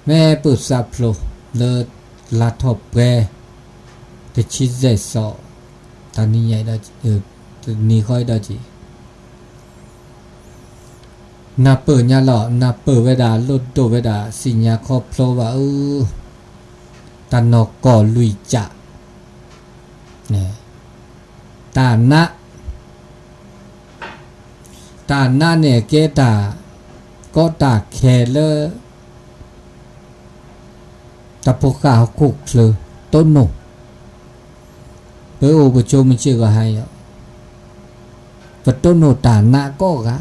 မဲာ်ပၢၢ်သးဖျိ လၢလါထီၣ်ပှဲၤ တဆံယဲၢ်သီ တနံၤညါအံၤဒီး တနံၤဃီအံၤဒီးက့ၤ နၢ်ပၢၢ်ညါလီၤ နၢ်ပၢၢ်ဝဲဒၣ် လိၣ်ဒိၣ်ဝဲဒၣ် သ့ၣ်ညါခီဖျိဘၣ်အူ တၢ်နီၢ်ကီၢ်လွံၢ်ကၠး တၢ်နး တၢ်နးန့ၣ်ကဲတၢ် တၢ်ကီတၢ်ခဲလၢ တၢ်ဖိဃၢ်ဟီၣ်ခိၣ်ချၢ တိၢ်နီၣ်, ပအိၣ်ပဆိးမုၢ်ဆ့ၣ်ဂီၤဟါအံၤ, ပတိၢ်နီၣ်တၢ်နးကိးဂၤ,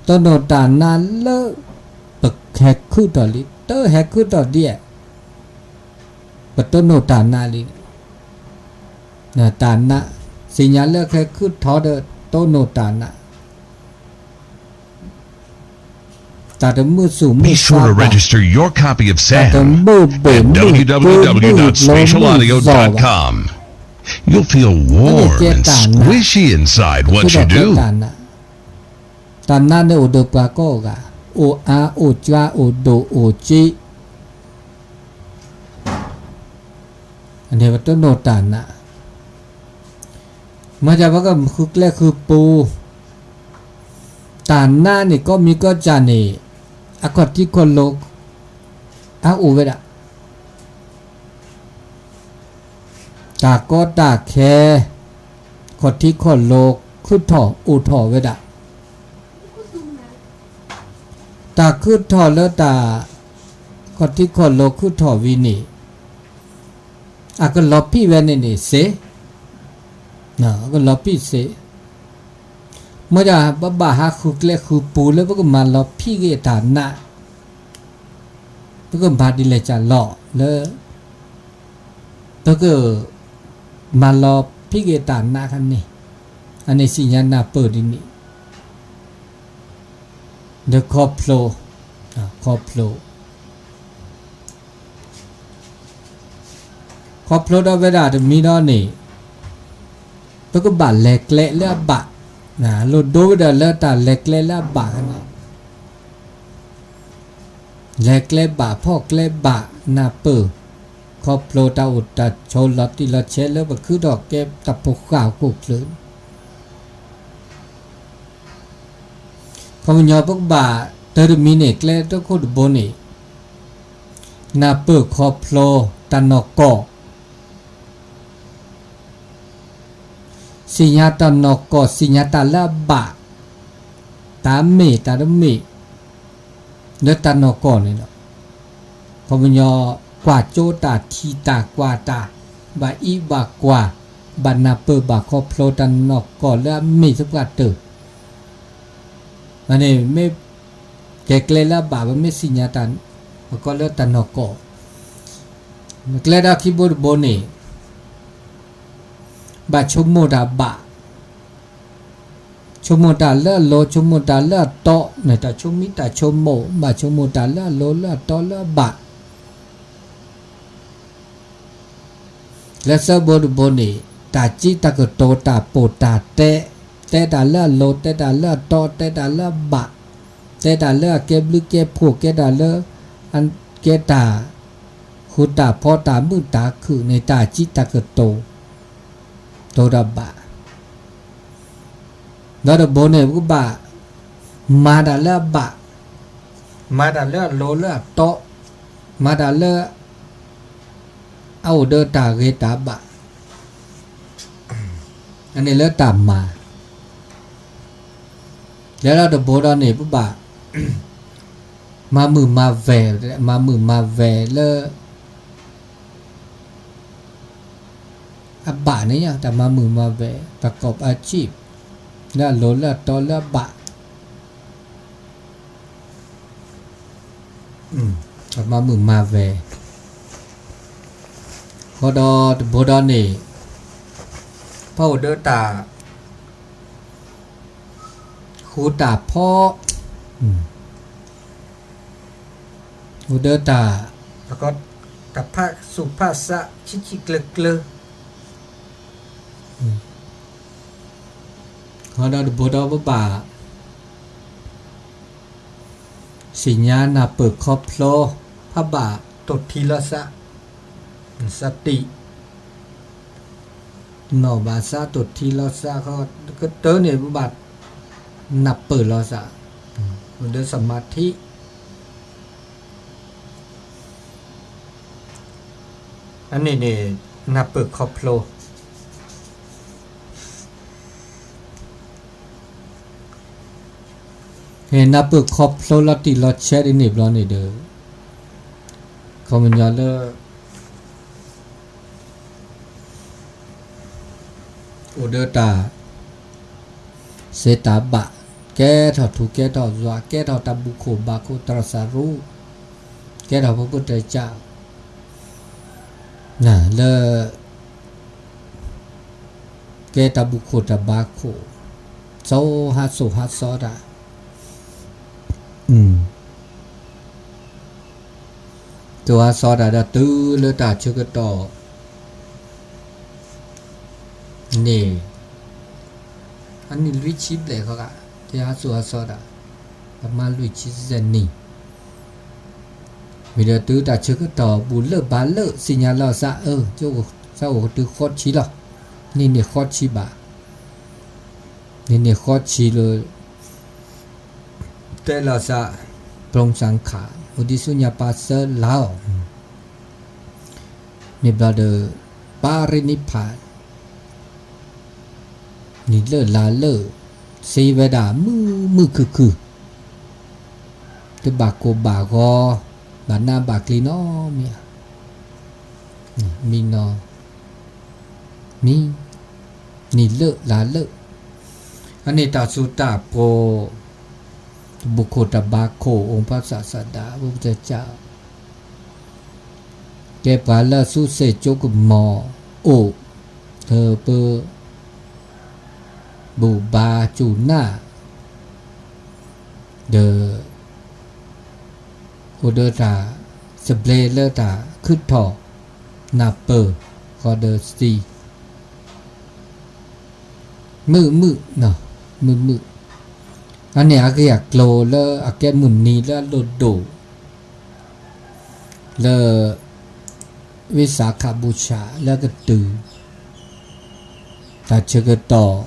တိၢ်နီၣ်တၢ်နးလၢ ပဟဲခုၣ်ထီၣ်လံ တဟဲခုၣ်ထီၣ်ဒ်အံၤ, ပတိၢ်နီၣ်တၢ်နးလံ, တၢ်နး, သ့ၣ်ညါလၢဟဲခုၣ်ထီၣ်ဒီးတိၢ်နီၣ်တၢ်နး တၢ်တမုာ်သူၣ်မုာ်သးဘၣ်, တၢ်တမုာ်ဘၣ်မုာ်ဘၣ်မုာ်ဘၣ်ဘၣ်, န့ၣ်ကဲတၢ်နး, တၢ်နးန့ၣ်အိၣ်ဒီးပှၤကိးဂၤ, အိၣ်အါအိၣ်ကွၢ်အိၣ်ဒိၣ်အိၣ်စ့, န့ၣ်ပတိၢ်နီၣ်တၢ်နး, မ့ၢ်ဒ်ပကဃုကျဲဃုပူၤ တၢ်နးန့ၣ် ကိးမံၤကိးကၢ်န့ၣ် အခီၣ်ထံးခီၣ်လိၤ အအိၣ်ဝဲဒၣ်, တၢ်ကီတၢ်ခဲ ခီၣ်ထံးခီၣ်လိၤ ခုၣ်ထီၣ်အိၣ်ထီၣ်ဝဲဒၣ်, တၢ်ခုၣ်ထီၣ်လၢတၢ် ခီၣ်ထံးခီၣ်လိၤခုၣ်ထီၣ်ဝံၤန့ၣ် အကလီၤဖံးဝဲန့ၣ်န့ၣ်စ့, အကလီၤဖံးစ့, မ့ၢ်ဒ်ပဘၣ်ဟးဃုကျဲဃုပူၤလၢပကမၤလီၤဖံးက့ၤတၢ်နး, ပကမၤဒ်လဲၣ်ကၢ်လီၤလၢ ပကမၤလီၤဖံးက့ၤတၢ်နးခါန့ၣ်, အန့ၣ်သ့ၣ်ညါနၢ်ပၢၢ်ဒ်န့ၣ်, ဒီးခီဖျိ, ခီဖျိ ခီဖျိဒီးဝဲဒၣ်တမံၤဒီးန့ၣ်, ပကဘၣ်လဲၤကျဲလၢအဘၣ်, လိၣ်ဒိဝဲဒၣ်လၢတၢ်လဲၤကျဲလၢအဘၣ်န့ၣ်, လဲၤကျဲဘၣ်ဖီၣ်ကျဲဘၣ်နၢ်ပၢၢ်, ခီဖျိတၢ်အိၣ်တၢ်ဆိးလီၤတံၢ်လီၤဆဲးလၢပဃုထီၣ်ကဲတၢ်ဖိဃၢ်ဟီၣ်ခိၣ်ချၢ ခီပညီပကဘၣ်တၢ်တမံၤန့ၣ် ကျဲတခိၣ်တဘိန့ၣ်, နၢ်ပၢၢ်ခီဖျိတၢ်နီၢ်ကီၢ်, သ့ၣ်ညါတၢ်နီၢ်ကီၢ် သ့ၣ်ညါတၢ်လၢအဘၣ်, တၢ်မ့ၢ်တၢ်တမ့ၢ်, လၢတၢ်နီၢ်ကီၢ်န့ၣ်လီၤ. ခီပညီကွၢ်ကၠိတၢ်ထံၣ်တၢ်ကွၢ်တၢ်, ဘၣ်အံးဘၣ်ကွၢ်, ဘၣ်နၢ်ပၢၢ်ဘၣ်ခီဖျိတၢ်နီၢ်ကီၢ်လၢအမ့ၢ်သပှၢ်တၢၢ်, အန့ၣ်မ့ၢ်ကဲကျဲလၢအဘၣ် ပမ့ၢ်သ့ၣ်ညါတၢ်, ပကိးလၢတၢ်နီၢ်ကီၢ်, ကျဲဒီးခံဘိတဘိန့ၣ် ဘၣ်ဆိကမိၣ်တၢ်ဘၣ်, ဆိကမိၣ်တၢ်လၢအလိၤ ဆိကမိၣ်တၢ်လၢအတီ, န့ၣ်တၢ်ဆိကမိၣ်တၢ်ဆိကမိၣ် ဘၣ်ဆိကမိၣ်တၢ်လၢအလိၤလၢအတီလၢအဘၣ် လၢသၢဘိတဘိန့ၣ် တၢ်စံးတၢ်ကတိၤတၢ်ပိာ်တၢ်တဲ, တဲတၢ်လၢအလိၤ တဲတၢ်လၢအတီ တဲတၢ်လၢအဘၣ်, တဲတၢ်လၢအကဲဘျုးကဲဖှိၣ် ကဲတၢ်လၢ, ကဲတၢ်ဃူတၢ်ဖိးတၢ်မုာ်တၢ်ခုၣ်န့ၣ် တၢ်စံးတၢ်ကတိၤ တိၤတၢ်ဘၣ် ဒီးတဘိန့ၣ် ပကဘၣ်မၤတၢ်လၢအဘၣ်, မၤတၢ်လၢအလိၤလၢအတီ, မၤတၢ်လၢအအိၣ်ဒီးတၢ်ဂ့ၤတၢ်ဘၣ်, အန့ၣ်လၢတၢ်မၤ, လၢလီၤတဘိဒီးန့ၣ် ပဘၣ်မၤမုာ်မၤဝဲၤ, မၤမုာ်မၤဝဲၤလၢ အဘၣ်န့ၣ် တၢ်မၤမုာ်မၤဝဲၤ ประกอบอาชีพ လၢအလိၤလၢအတီလၢအဘၣ်, တၢ်မၤမုာ်မၤဝဲၤ, ဃီဒီးတဘိဒီးန့ၣ် ဖဲအိၣ်ဒီးတၢ်ဃူတၢ်ဖိး, အိၣ်ဒီးတၢ်, တၢ်ဖးသူၣ်ဖးသးဆံးဆံးကျၢၤကျၢၤ, ဃီဒီးတဘိဒီးပဘၣ် သ့ၣ်ညါနၢ်ပၢၢ်ခီဖျိ ဖးဘၣ်တိၢ်ထံလီၤသး, သးတံၣ်, နီၢ်ဘၣ်သးတိၢ်ထံလီၤသးဃီ, ကတၢၢ်န့ၣ် ပဘၣ်နၢ်ပၢၢ်လီၤသး, အိၣ်ဒီးသမၢထံ အန့ၣ်န့ၣ် နၢ်ပၢၢ်ခီဖျိ အ နၢ်ပၢၢ်ခီဖျိလီၤတံၢ်လီၤဆဲးဒ်န့ၣ်ဘျီန့ၣ်ဒီး ခီပညီလၢ အိၣ်ဒီးတၢ် စဲးတၢ်ဘၣ်, ကဲထီၣ်ထူကဲထီၣ်ယွၤ, ကဲထီၣ်တၢ်ဘူၣ်ခိၣ်ဘါခိၣ်တြီစၢ်ရူ, ကဲထီၣ်ဖိပတကၢ် လၢ ကဲတၢ်ဘူၣ်ခိၣ်တၢ်ဘါခိၣ်, စိၤဟးစိၤဟးစီတၢ်, စိၤဟးစီတၢ်ဒီးတုၤလၢတၢ်ဆၢကတီၢ် န့ၣ် အနံၣ်လွံၢ်ဆံဘျဲၣ်ဃီဂၤ, တဟးစိၤဟးစီတၢ်, ပမၤလွံၢ်ဆံစဲးနံၣ်, ဝံၤဒီးတုၤတၢ်ဆၢကတီၢ် ဘူၣ်လၢဘါလၢ စံၣ်ညါလီၤစၢ်အၢ, ကၠိကစၢ်အိၣ်ကတုၤဃီဆံလီၤ, န့ၢ်န့ၢ်ဃီဆံဘၣ်, န့ၢ်န့ၢ်ဃီဆံလၢ တဲလီၤစၢ် ပရိၣ်စၣ်ခၣ် အိၣ်ဒံးဆူညါပၢ်စၢလီၤ, န့ၣ်ဘျီဒီး ပရိနိဗ္ဗာန် နံၣ်လၢလါလၢ စ့ဝဲဒၣ်မုာ်မုာ်ခုၣ်ခုၣ်, တဘၣ်ကိၢ်ဘၣ်ဂီၤ, ဘၣ်နးဘၣ်ကျံၤနီတမံၤဧါ, မံနီၤ မံ, နံၣ်လၢလါလၢ, အန့ၣ်တၢ်စိတၢ်ကမီၤ, တၢ်ဘူၣ်ခိၣ်တၢ်ဘါခိၣ် အိၣ်ဖးစၢ်စၢ်ဒၣ် ပကစၢ် ကဲပှၤလၢအစုစ့ၣ်ကၠိကမီၤအိၣ်, ဒီးပ ဘူၣ်ဘါစူၢ်နာ်, ဒီး အိၣ်ဒီးတၢ် သဘျ့လၢတၢ်ခုၣ်ထီၣ် နၢ်ပၢၢ် ဃီဒီးစံ မုာ်မုာ်, မုာ်မုာ်, အန့ၣ်အဂ့ၢ်အကျိၤလၢအကဲမုၢ်နံၤလၢအဒိၣ်ဒိၣ် လၢ ဝံၣ်စၢခးဘူၣ်ဆၣ်လၢကတုၤ တၢ်ဆၢကတီၢ်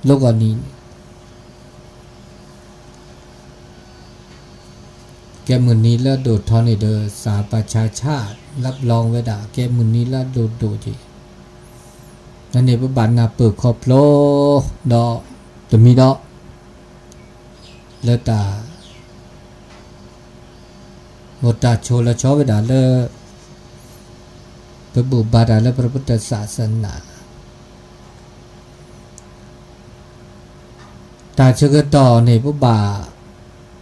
လီၤဂီၤနံၤ ကဲမုၢ်နံၤလၢအဒိၣ်ထီန့ၣ်ဒီး စၢ်ပာ်ဆါဆါ လၢပျီဝဲဒၣ် ကဲမုၢ်နံၤလၢအဒိၣ်ဒိၣ်က့ၤ, န့ၣ်ပဘၣ်နၢ်ပၢၢ်ခီဖျိ ဒီး တမံၤဒီး လၢတၢ် အိၣ်တၢ်ဆိၣ်လီၤဆီဝဲဒၣ်လၢ ပဘူၣ်ဘါတၢ်လၢပရပတၢ်စၢ်စနၢ် တၢ်ဆၢကတီၢ်န့ၣ် ပဘၣ်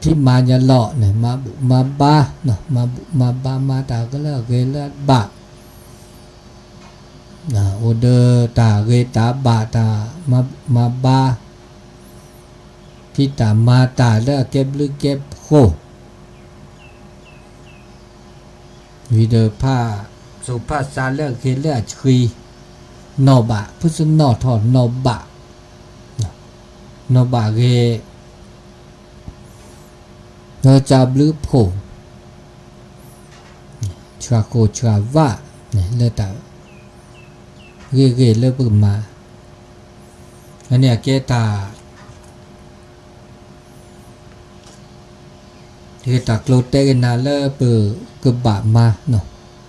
ဖံးမၤညါလီၤန့ၣ် မၤဘူၣ်မၤဘါ, မၤဘူၣ်မၤဘါ မၤတၢ်ကလၢအဂ့ၤလၢအဘၣ်, အိၣ်ဒီးတၢ်ဂ့ၤတၢ်ဘၣ် တၢ်မၤဘူၣ်မၤဘါ, ဖံးတၢ်မၤတၢ်လၢအကဲဘျုးကဲဖှိၣ် ဝံၤဒီးဖး စိၤဖးစးလၢအဂ့ၤလၢအဆှံ, နီၢ်ဘၣ် ဖုစနီၣ်ထီၣ်နီၢ်ဘၣ်, နီၢ်ဘၣ်ဂ့ၤ လၢကဘျုးဖှိၣ်, ဆှၢဃိၣ်ဆှၢဝၣ် လၢတၢ် ဂ့ၤဂ့ၤလၢပကမၤ, အန့ၣ်အကဲတၢ် ဂ့ၢ်တၢ်ကျိၤတဲကနၤလၢပကဘၣ်မၤ,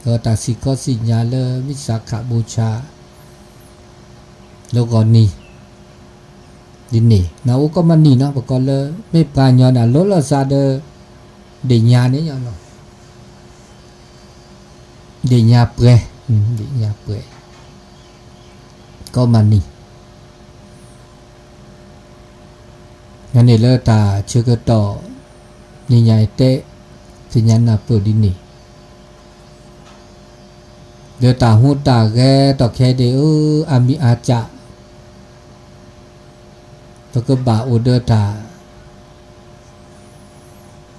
ဒီးတၢ်စံၣ်ခီစံၣ်ညါလၢဝံၣ်စၢခးဘူၣ်ဆၣ် လီၤဂီၤနံၤ ဒ်န့ၣ် နအိၣ်ကီးမးနံၤနီၤ ပကိးလၢ မ့ၢ်ပှၤကညီန့ၣ် လိၤလီၤစၢ်ဒီး ဒ့ၣ်ညါန့ၣ်လီၤ, ဒ့ၣ်ညါပှဲၤ, ဒ့ၣ်ညါပှဲၤ ကီးမးနံၤ န့ၣ်လၢတၢ်ဆၢကတီၢ် နံၤညါအတဲ သ့ၣ်ညါနၢ်ပၢၢ်ဒ်န့ၣ်, ဒီးတၢ်ဟူးတၢ်ဂဲၤတီၢ်ခဲဒၣ်အၢ အါမံၤအါစၢ် ပကဘၣ်အိၣ်ဒီးတၢ်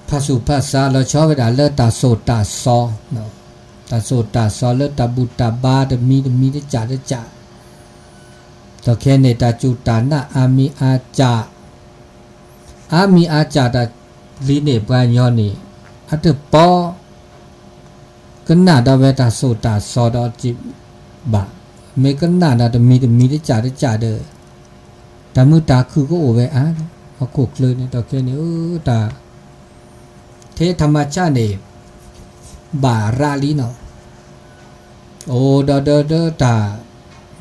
ဖးဆူၣ်ဖးစးလီၤဆီဝဲဒၣ်လၢတၢ်စိၢ်တၢ်စီ, တၢ်စိၢ်တၢ်စီလၢတၢ်ဘူၣ်တၢ်ဘါတမံၤတမံၤတကၠၢ်တကၠၢ်, တီၢ်ခဲန့ၣ် တၢ်စူၢ်တၢ်နာ်အါမံၤအါစၢ်, အါမံၤအါစၢ်တၢ်လံန့ၣ် ပှၤကညီန့ၣ် အတပီ ကနၣ်ဒီးဝဲတၢ်စိၢ်တၢ်စီဒီးက့ဘၣ်, မ့ၢ်ကနၣ်ဒီးတမံၤတမံၤတကၠၢ်တကၠၢ်ဒီး တၢ်မုာ်တၢ်ခုၣ်ကအိၣ်ဝဲအါ, ဟီၣ်ခိၣ်ချၢန့ၣ် တီၢ်ခဲန့ၣ် အၢ တၢ် ထဲထမၤဆၣ်န့ၣ် ဘၣ်ရးလံနီၤ, အိၣ်ဒီးဒီးဒီးတၢ်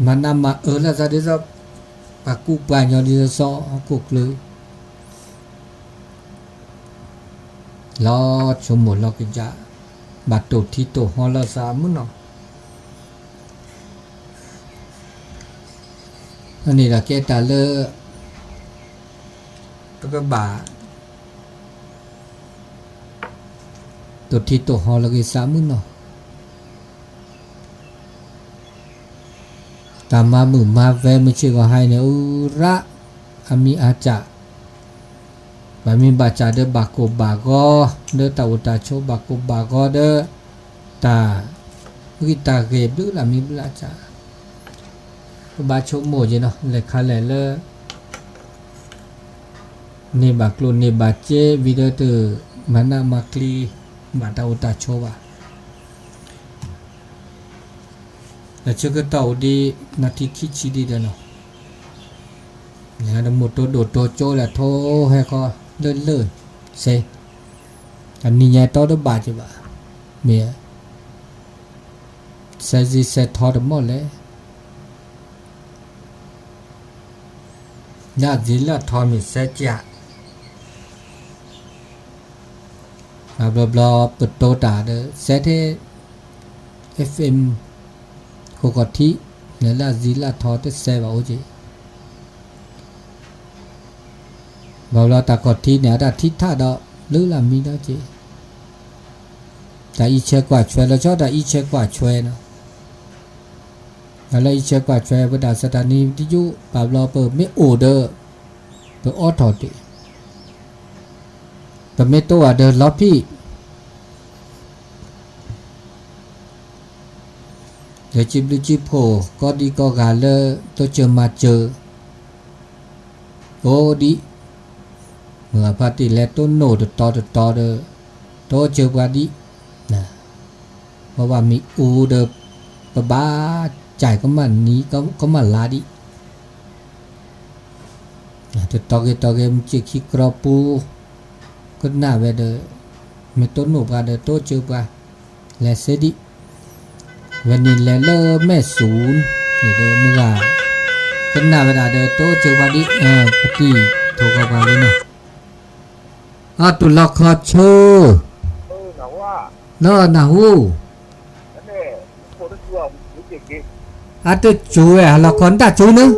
မၤနးမၤအၢလၢသးဒ်သိး ပှၤကူပှၤကညီဒ်သိး ဟီၣ်ခိၣ်ချၢ တၢ် လီၤဆိကမိၣ်လီၤကယၢ်, ဘၣ်တိၢ်ထံတိၢ်ဟီလီၤသးမုၢ်နီၤ, အန့ၣ်ဒီးကဲတၢ်လၢ ပကဘၣ် တိၢ်ထံတိၢ်ဟီလီၤက့ၤသးမုၢ်နီၤ, တၢ်မၤမုာ်မၤဝဲမုၢ်ဆ့ၣ်ဂီၤဟါအံၤန့ၣ် အူရၣ် အမံၤအါစၢ်, ဘၣ်မံဘၣ်စၢ်ဒီးဘၣ်ကိၢ်ဘၣ်ဂီၤ, ဒီးတၢ်အိၣ်တၢ်ဆိးဘၣ်ကိၢ်ဘၣ်ဂီၤဒီး တၢ်ဂံၢ်တၢ်ဂ့ၤဘျုးလၢ်မံဘျုးလၢ်စၢ်, ပဘၣ်ဆိကမိၣ်က့ၤနီၤ လဲၤခါလဲၣ်လၢ န့ၢ်ဘၣ်ကျိၣ်န့ၢ်ဘၣ်စ့ ဝံၤဒီးတမၤနးမၤကျံ ဘၣ်တၢ်အိၣ်တၢ်ဆိးဘၣ်. ဒီးဆၢကတီၢ်အိၣ်ဒံး နၣ်ထံၣ်ခံဆံဒံးဒီးနီၤ, တမိၢ်တိဒိၣ်တိကၠိလၢထိဟဲခီလၢလၢၢ်စ့, အနံၤညါတီတဘၣ်က့ၤဘၣ်, မ့ၢ် စဲစံစဲထီတမီၢ်လဲၣ် လၢအစံးလၢအထီမ့ၢ်စဲကၢ်, ဘျီဘျီပတိတၢ်ဒီး စဲထဲ FM ဃိးခီၣ်ထံး, န့ၣ်လၢအစံးလၢအထီတစဲဘၣ်အိၣ်က့ၤ, ဘျီဘျီတၢ်ခီၣ်ထံးန့ၣ် အတၢ်ထံထၣ်ဒီးဘျုးလၢ်မံဒီးက့ၤ, တၢ်အံးဆဲးကွၢ်ဆွဲလီၤဆီ တၢ်အံးဆဲးကွၢ်ဆွဲနီၤ တၢ်လၢအံးဆဲးကွၢ်ဆွဲ ပဒၣ်စတၢၢ်နံၤတယုၢ် ဘၣ်ဘျီပမ့ၢ်အိၣ်ဒီး ပအိးထီၣ်တ့ၢ်, ပမ့ၢ်တိၢ်ဘၣ်ဒီးလီၤဖံး, ဒီးစံးဘျုးစံးဖှိၣ် ကီဒံကီဂၤလၢ တိစၢၤမၤစၢၤ အိၣ်ဒံး, မုၢ်ဂၤဖါတံၢ်လဲၤတိၢ်နိၣ်တတီၤတတီၤဒီး တိစၢၤပှၤဒံး, ပဘၣ်မံၤအူဒီး ပဘၣ်ကၢ်ကမၣ်နံၤ ကမၣ်လါဒံး, တတီၤဂ့ၤတီၤဂ့ၤ မုၢ်စ့ၢ်ခံကြီပူၤ ကနၣ်ဝဲဒီး မ့ၢ်တိၢ်နိၣ်ပှၤဒီးတိစၢၤပှၤ လဲၤစ့ဒံး, ဝဲန့ၣ်လဲၤလၢမဲၢ်စူၤ, န့ၣ်ဒီးမုၢ်ဂၤ ကနၣ်ဝဲဒၣ်ဒီးတိစၢၤပှၤဒံး, ပတံၢ်ထိၣ်ဃီပှၤလံန့ၣ်, အတုၤလီၤခီဆၢ လၢနၢ်ဟူ အတစူၤဝဲ ဟးလီၤခီနတၢ်စူၤန့ၣ်,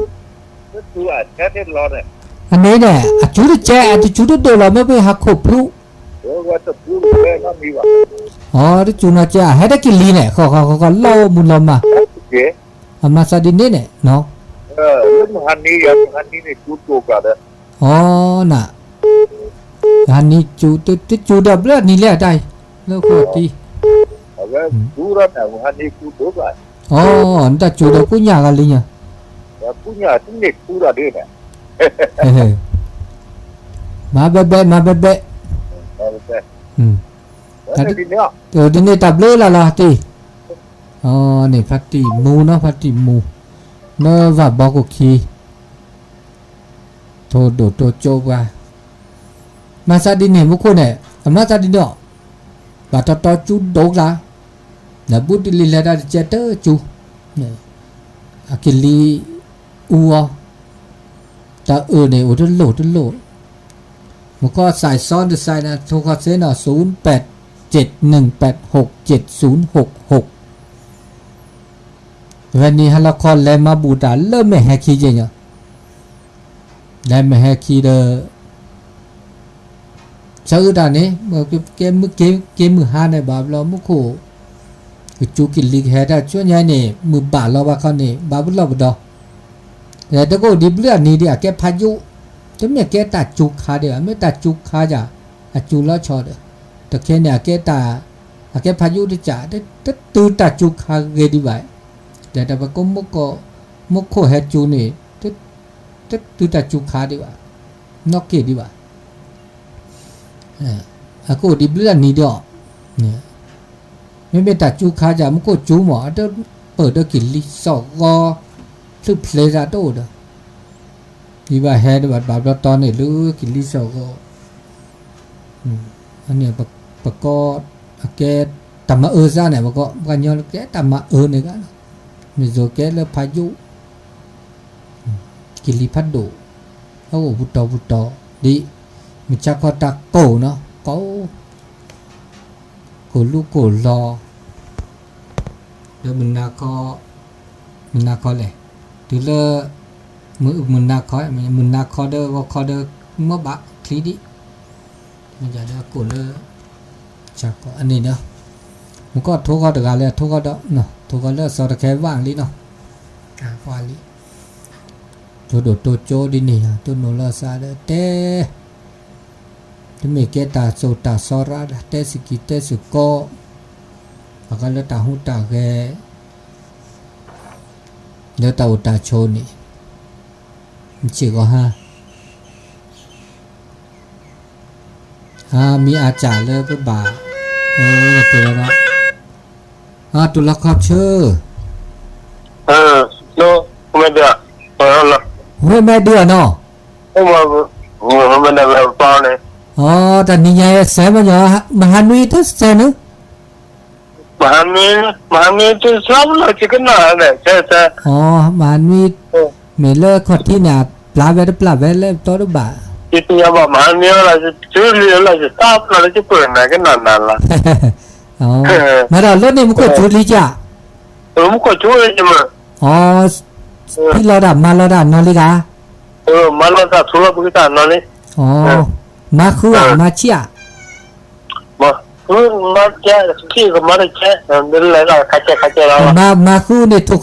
အန့ၣ်န့ၣ် အစူၤတကဲ အတစူၤတဒိၣ်လီၤ မ့ၢ်ပဟးခိၣ်ဖျူး, အတစူၤနီၢ်ကဲ ဟဲတက့ၤလံန့ၣ် ဃီဃီဃီဃီလီၤအိၣ်မူလီၤမၢ်, အမၤသးဒ်န့ၣ်န့ၣ်, အန ဟးနံၤစူၤ တစူၤဒီးဘျၢနံၤလဲၣ်အတၢ်အံၤ, လၢဃီတံၢ်, အ နတၢ်စူၤဒီးကူညၣ်ဂၤလံညါ, မၤဘဲဘဲ မၤဘဲဘဲ, ဒ်န့ၣ်တၢ်ဘျုးလၢ်လီၤတံၢ်, န့ၣ်ဖါတံၢ်မူနီၤ ဖါတံၢ်မူ, နဝၣ်ဘီခိၣ်ခံ ထိၣ်ဒိၣ်တိစၢၤပှၤ, မၤသးဒ်န့ၣ် မူခိၣ်န့ၣ် အမၤသးဒ်န့ၣ်အီၤ, ဘၣ်တီတီစူၤဒိၣ်ကျါ, ဒီးဘူးတလံၤလဲၤတၢ်တကဲတစူၤ, အကလံၤအူအီၤ, တၢ်အၢၣ်န့ၣ်အိၣ်တလိၣ်တလိၣ်, မူခိၣ်စဲးစီတစဲးန့ၣ် ထိၣ်ဃီစ့နီၤ ศูนย์แปดเจ็ดหนึ่งแปดหกเจ็ดศูนย์หกหก ဝဲန့ၣ်ဟဲလီၤခီလဲၤမၤဘူၣ်တၢ်လၢမဲာ်ဟဲခံက့ၤညီ, လဲၤမဲာ်ဟဲခံဒီး ဆၢအုးတၢ်န့ၣ် ကဲမုၢ်က့ၤမုၢ်ဟါန့ၣ် ဘၣ်ဘျီမူခိၣ် ကစူၤကလံၤကဟဲတၢ် ဆူညါန့ၣ် မုၢ်ဘၣ်လီၤဘၣ်ခီန့ၣ် ဘၣ်ပလီၢ်ပဒီ, ဒီးတကအိၣ်ဒံးဘျုးအနံၤဒံး အကဲဖးယိၣ်, တမ့ၢ်ကဲတၢ်စူၤခါဒံးဘၣ်, မ့ၢ်တၢ်စူၤခါယၤ အစူၤလီၤဆီဒီး, တခဲန့ၣ် အကဲတၢ်, အကဲဖးယိၣ်တကး တတုၤတၢ်စူၤခါဂ့ၤဒံးဘၣ်, ဒီးတၢ်ပကိး မူခိၣ်ဟဲစူၤန့ၣ် တတုၤတၢ်စူၤခါဒံးဘၣ်, နီၣ်က့ၤဒံးဘၣ် အကအိၣ်ဒံးဘျုးလၢနံၤဒီး, မ့မ့ၢ်တၢ်စူၤခါယၤ မူခိၣ်စူၤမး အတပၢၢ်ဒီးကလံၤစိးဂီၤ, ဖျုးဖျဲးတၢ်တအိၣ်ဒီး, ဒ်ဘၣ်ဟဲဒံးဘၣ် ဘၣ်ဘျီတီန့ၣ် လၢကလံၤစိးဂီၤ, န့ၣ် ပကိး အကဲတၢ်မၤအၢစၢ်န့ၣ် ပကိး ပှၤကညီကဲတၢ်မၤအၢန့ၣ်ဂ့ၤလီၤ, မ့ၢ်စိၤကဲလၢဖးယိၣ် ကလံၤဖးဒိၣ်, အအိၣ်ပူၤတီၤပူၤတီၤ, ဒ်မုၢ်ဆါခီတၢ်ကိၢ်နီၤ ကိၢ်, ကိၢ်လူကိၢ်လီၤ, ဒီးမုၢ်နၤခီ, မုၢ်နၤခီလဲၣ်, တုၤလၢ မုၢ်နၤခီ, မုၢ်နၤခီဒီးဂီၤခီဒီး မ့ၢ်ဘၣ်ချံဒံး, မ့ၢ်ဒၣ်ဒီးအကိၢ်လၢ အန့ၣ်ဒီး မူကီၢ်ထိၣ်ဃီတဂၤလၢအထိၣ်ဃီဒီး, ထိၣ်ဃီလၢအစီၤတခဲဘၣ်လံနီၤ, ကွၢ်လံ, တိၢ်ဒိၣ်တိၢ်ကၠိဒ်န့ၣ် တိၢ်နီၣ်လီၤစၢ်ဒီးတဲ တမ့ၢ်ကဲတၢ်စိၢ်တၢ်စီရၣ်ဒၣ် တဲစကံၤတဲစကီး, ဘၣ်ဃးလၢတၢ်ဟူးတၢ်ဂဲၤ လၢတၢ်အိၣ်တၢ်ဆိးန့ၣ်, မ့ၢ်ဆ့ၣ်ဂီၤဟါ, အမံၤအါစၢ်လၢပဘၣ်, တဲဝဲဒၣ်, အတူၢ်လီၤခီဆၢ, ဝဲၢ်မဲဒုးအီၤနီၤ, တၢ်နံၤညါစဲးမညီ, မဟါနွံ, မဟါနွံတစၢ်လီၤ ကကနၣ်, မဟါနွံ, မ့ၢ်လၢခီၣ်ထံးန့ၣ် အပျၢ်ဝဲတပျၢ်ဝဲလၢပတီတဘၣ်, မဟါနွံလီၤ ကၠူလံလီၤ ယသးပျၢ်လၢကပၢၢ်နၤကနၣ်နၤလီၤ, မ့ၢ်ဒီးလၢန့ၣ်မူခိၣ်ကၠူလံကၠၢ်, မူခိၣ်ကၠူလံ, ဖံးလီၤတၢ်မၤလီၤတၢ်နီၤလံဂၤ, မၤလီၤတၢ်ထူလီၤပကတၢ်နီၤလံ, မၤဃုဧါ မၤဆံးဧါ မၤဃုန့ၣ်ထိၣ်ဃုလံဂၤ တထိၣ်ဒံးဧါ, တထိၣ်နီတ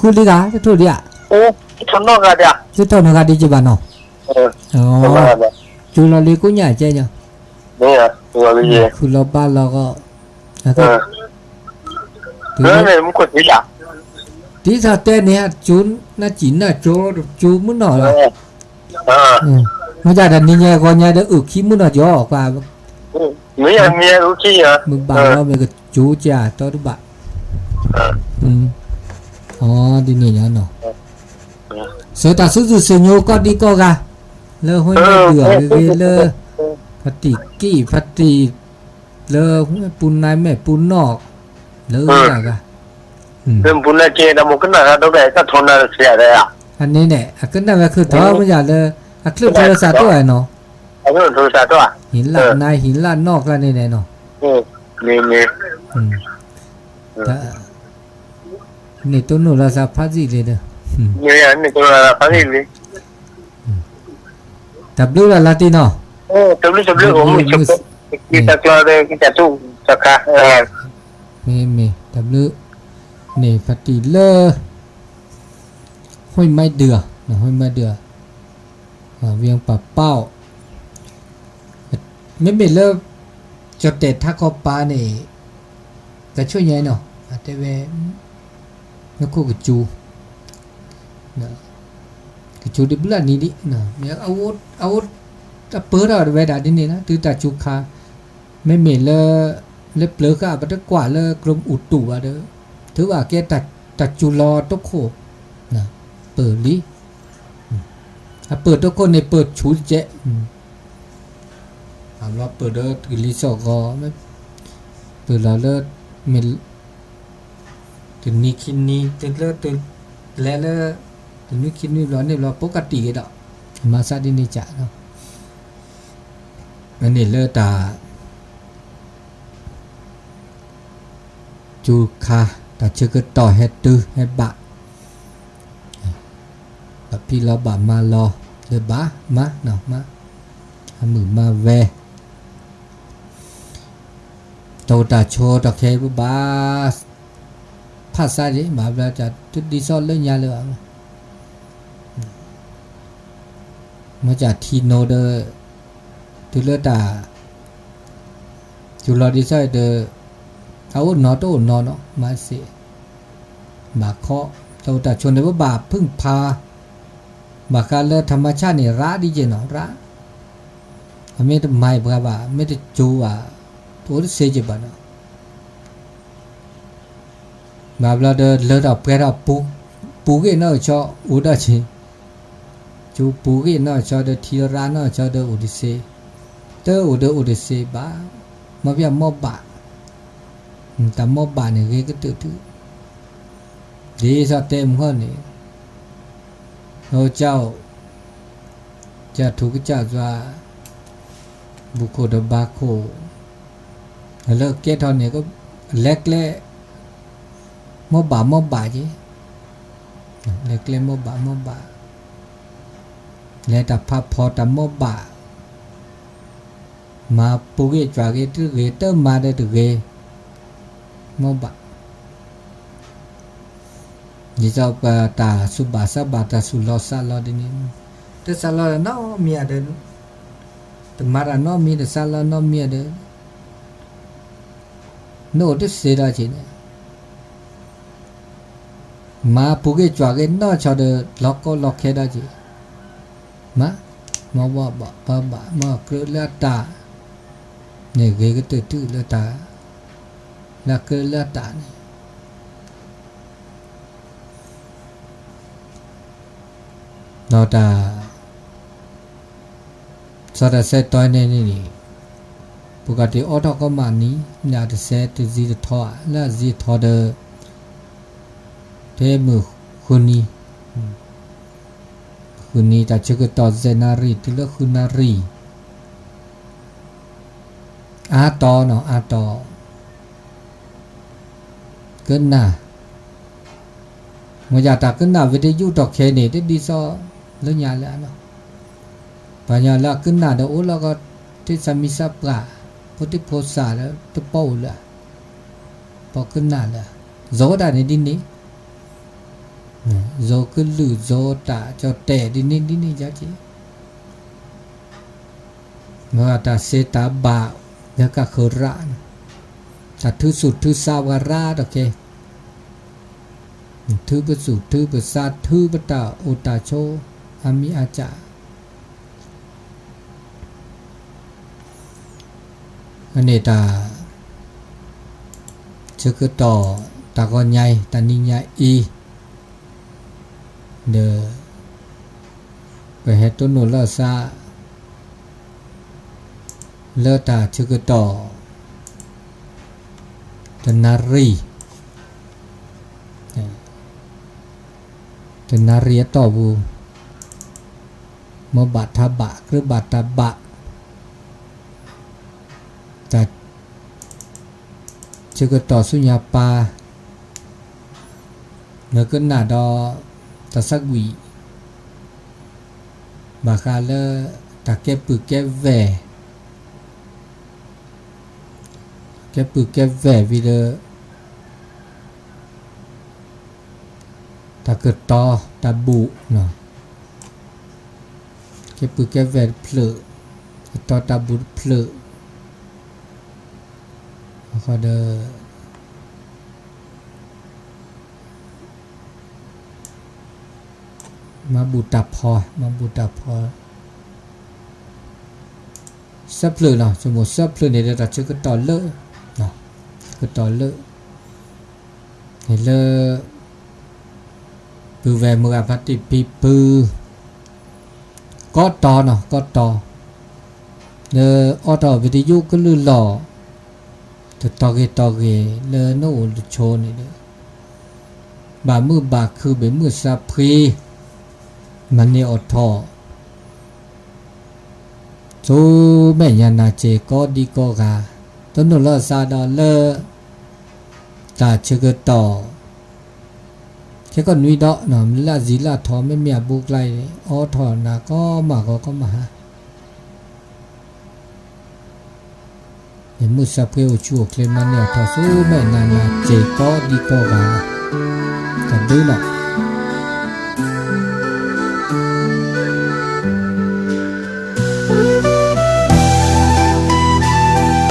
ဂၤဒံးကဘၣ်နီၤ, ကၠူလီၤလံကိညၣ်ကဲညီ, ဃုလီၤဘါလီၤဂီၢ်, ဒ်သိးတဲန့ၣ် ကၠူနၢ်စံၣ်နၢ်ကၠိ ကၠူမုၢ်နီၢ်လီၤ, မ့ၢ်တၢ်တနံၤညါဂီၤညါဒီးအုၣ်ခံမုၢ်နီၢ်ကၠီကွၢ်, မ့ၢ်ဘၣ်လီၤမ့ၢ်ကၠူကၠၢ်တီတဘၣ်, ဒ်န့ၣ်ညါနီၤ, စၢၤတၢ်စုသူၣ်စုညိကီၢ်ဒံကီၢ်ဂၤ, လၢဟူမ့ၢ်ဒုးအီၤဂ့ၤဂ့ၤလၢ ဖါတံၢ်ကံၣ်ဖါတံၢ် လၢပူၤနါမဲာ်ပူၤနီၢ်, လၢဂၤဂၤ, အန့ၣ်န့ၣ် အကနၣ်ဝဲခုၣ်ထီၣ်မ့ၢ်ယၤလၢ အချၢၣ်ထူလၢစးထီၣ်နီၤ, ဟ့ၣ်လၢနါဟ့ၣ်လၢနီၢ်ကျါန့ၣ်န့ၣ်နီၤ, န့ၣ်တိၢ်နီၣ်လီၤစးဖးစံၣ်လံဒီး, တၢ်ဘျုးလၢ်လၢ်တံၢ်နီၤ, တၢ်ဘျုးတၢ်ဘျုး, မ့ၢ်မ့ၢ် တၢ်ဘျုး, န့ၣ်ဖါတံၢ်လၢ ဟူမ့ၢ်ဒုး, ဟူမ့ၢ်ဒုး, ဝံၤပာ်ပာ်အီၤ, မ့မ့ၢ်လၢ ကၠီၣ်တဲာ်ထါခီပၤန့ၣ် ကဆိၣ်ညါနီၤ, တဲဝဲ မ့ၢ်ခိၣ်ကစူၤ, ကစူၤဒ်ဘျုးနံၤဒံး, အပၢၢ်ထီၣ်ဝဲဒၣ်ဒ်န့ၣ်လီၤ တုၤတၢ်စူၤခါ, မ့မ့ၢ်လၢ လၢပျၢၤဃာ် ပတကွၢ်လၢကရၢၢ်အူတူၣ်ဘၣ်ဒီး ထုးဘၣ်ကဲတၢ်စူၤလီၤတိခိၣ်, ပၢၢ်လံ, အပၢၢ်တိခိၣ်န့ၣ်ပၢၢ်ဆူၣ်တကဲး, အဘျီပၢၢ်ဒီးတကလံၤစိးဂီၤ, ပၢၢ်လီၤလၢ မ့ၢ် တနံၤခံနံၤ တုၤလၢတလဲၤလၢ တနွံခံနွံဘျီန့ၣ်ဘျီ ပိကတံၢ်က့ၤဒီး အမၤစၢ်ဒ်န့ၣ်ကး, အန့ၣ်လၢတၢ် စူၤခါ တၢ်ဆၢကတီၢ်ဟဲတုၤဟဲဘၣ်, ဘၣ်ဖံးလီၤဘၣ်မၤလီၤ လၢဘၣ်မၤနီၤမၤ, အမုာ်မၤဝဲ တၢ်အိၣ်တၢ်ဆိးတၢ်ခဲအံၤ ပဘၣ် ဖးဆါဒံး ဘၣ်ဘျီတၢ်တဒ်သိးလၢညါလၢၤဘၣ်, မ့ၢ်တၢ်ထံနိဒီး တုၤလၢတၢ် စူၤလီၤဒ်သိးဒီး အအိၣ်နီတအိၣ်နီနီၤ မၤစ့ၢ် ဘၣ်ခီ တၢ်အိၣ်တၢ်ဆိးန့ၣ် ပဘၣ်ဖုၣ်ဖး ဘၣ်ဃးလၢထးမဆၣ်န့ၣ် ရးဒ်က့ၤနီၤ ရး, အမ့ၢ်တမၤပှၤဘၣ် မ့ၢ်တစူၤဘၣ် တအိၣ်တစ့က့ၤဘၣ်နီၤ, ဘၣ်ဘျီဒီးလၢထီၣ်ပှဲၤထီၣ် ပူၤဂ့ၢ်နီၢ်ကဆီ အိၣ်ဒီးက့ၤ, စူၤပူၤဂ့ၢ်နီၢ်ကဆီဒီးထံရးနီၢ်ကဆီဒီးအိၣ်တစ့, တအိၣ်ဒီးအိၣ်တစ့ဘၣ်, မ့ၢ်ပျၢ်မ့ၢ်ဘၣ်, တၢ်မ့ၢ်ဘၣ်န့ၣ်ဂ့ၤကတၢၢ်တုၤ ဒ်သိးတဲမုၢ်ဟီၣ်န့ၣ်, အိၣ်ကၠီ, ကၠီထူကစၢ်စွါ, ဘူၣ်ခိၣ်ဒီးဘါခိၣ်, လၢကဲထီၣ်န့ၣ်က လဲၤကျဲ မိၢ်ဘၣ်မိၢ်ဘၣ်က့ၤ, လဲၤကျဲမိၢ်ဘၣ်မိၢ်ဘၣ်, လဲၤတၢ်ဖးဖီတၢ်မိၢ်ဘၣ်, မၤပူၤဂ့ၤကွၢ်ဂ့ၤတဂ့ၤ တမၤဒီးတဂ့ၤ, မိၢ်ဘၣ် ဒ်သိးပတၢ်ဆူးဘၣ်ဆါဘၣ် တၢ်ဆူးလီၤစးလီၤဒ်န့ၣ်, တစးလီၤနီတမံၤဧါဒီး, တမၤတၢ်နီတမံၤ တစးလီၤနီတမံၤဧါဒီး, နအိၣ်တသ့ဒီးက့ၤန့ၣ်, မၤပူၤဂ့ၤကွၢ်ဂ့ၤနီၢ်ဆီဒီး လီၤကီလီၤခဲဒီးက့ၤ, မၤ, မၤဝဲဘၣ်ပှၤဘၣ် မၤကြၢးလၢအတၢ်, န့ၣ်ဂ့ၤကတၢၢ်တုၤလၢတၢ်, လၢကြၢးလၢအတၢ်န့ၣ် ဒီးတၢ် စီၤတၢ်ဆဲးတီၤန့ၣ်န့ၣ်, ပကးတံၤအိးထီၣ်ကီမးနံၤ လၢအတဆဲးတစံးတထီဧါ လၢအစံးထီဒီး, ထဲမုၢ်ဃုနံၤ, ဃုနံၤတၢ်ဆၢကတီၢ် စဲးနၣ်ရံၣ် တုၤလၢဃုနၣ်ရံၣ်, အါတီၤနီၤ အါတီၤ ကနၣ်, မ့ၢ်ယတၢ်ကနၣ်ဝံၤတယုၢ်တီၢ်ခဲန့ၣ် တဒ်သိးလၢညါလၢၤနီၤ, ပှၤကညီလၢအကနၣ်ဒီးအိၣ်လီၤကီး ထံသးမံသးပှၢ်, ဖိသံဖိသၣ်ဒီးတပီၢ်အိၣ်လၢၤ, ပီၢ်ကနၣ်လၢၤ, ယိၤတၢ်န့ၣ်ဒ်န့ၣ်, ယိၤကလုၢ်ယိၤတၢ်ကၠီၣ်တဲာ်ဒ်န့ၣ်ဒ်န့ၣ်ယက့ၤ မ့ၢ်တၢ်စ့တၢ်ဘၣ် လၢကဃၢၤရၣ်, တၢ်ထုးစူၤထုးစါဝဲရၣ်ဒီးကဲ, ထုးပစူၤထုးပစါထုးပတၢ်အိၣ်တၢ်ဆိး, အါမံၤအါကၢ်, အန့ၣ်တၢ် ဆၢကတီၢ် တၢ်ဂီၤညါအံၤ တၢ်နံၤညါအံၤ ဒီး ပဟဲတိၢ်နီၣ်လီၤစၢ် လၢတၢ်ဆၢကတီၢ် တနၣ်ရံၣ်, တနၣ်ရံၣ်အတီၢ်ပူၤ မိၢ်ဘၣ်ထါဘၣ် ကြၢးဘၣ်တၢ်ဘၣ် တၢ် ဆၢကတီၢ်ဆူညါပၢ် လၢကနၣ်ဒီး တၢ်ဆါကွံာ် ဘၣ်ဃးလၢ တၢ်ကဲပုၢ်ကဲဝဲၢ်, ကဲပုၢ်ကဲဝဲၢ်ဝံၤဒီး တၢ်ကတီၤတၢ်ဘူၣ်, ကဲပုၢ်ကဲဝဲၢ်တဖျၢၣ်, ကတီၤတၢ်ဘူၣ်တဖျၢၣ်, အဃိဒီး မၤဘူၣ်တၢ်ဖီ, မၤဘူၣ်တၢ်ဖီ သၢဖျၢၣ်လီၤ, ဆိကမိၣ်သၢဖျၢၣ်န့ၣ်ဒီး တၢ်ဆၢကတီၢ်လၢ, ဆၢကတီၢ်လၢ န့ၣ်လၢ ပုၢ်ဝဲၢ်မုၢ်ဂၤဖါတံၢ်ဖံဖု ကီတီၤနီၤ ကီတီၤ လၢအိးထီၣ်ဝံၤတယုၢ်ကလုၢ်လီၢ် တတီၤဂ့ၤတီၤဂ့ၤ လၢနအိၣ်တဆိးန့ၣ်ဒီး ဘၣ်မုၢ်ဘၣ်ခုၣ်ဘၣ်မုၢ်သးဖှံ မၤန့ၢ်အိးထီၣ် ဆူမဲာ်ညါနၤစ့ၢ်ကီးဒံးကိးဂၤ တနီၤလီၤစၢ်ဒီးလၢ တၢ်ဆၢကတီၢ် ခဲကီၢ်နွံဒီး လၢအစံးလၢအထီၣ် မ့မ့ၢ်အဘူးကျါအံၤ အိးထီၣ်နၤကိးမးဂီၤကိးမးဟါ မုၢ်သးဖှံအိၣ်ဆူၣ်အိၣ်ချ့ မၤန့ၢ်အိးထီၣ်ဆူမဲာ်ညါနၤစ့ၢ်ကီးဒံးကိးဂၤလီၤ. တၢ်ဘျုးလီၤ.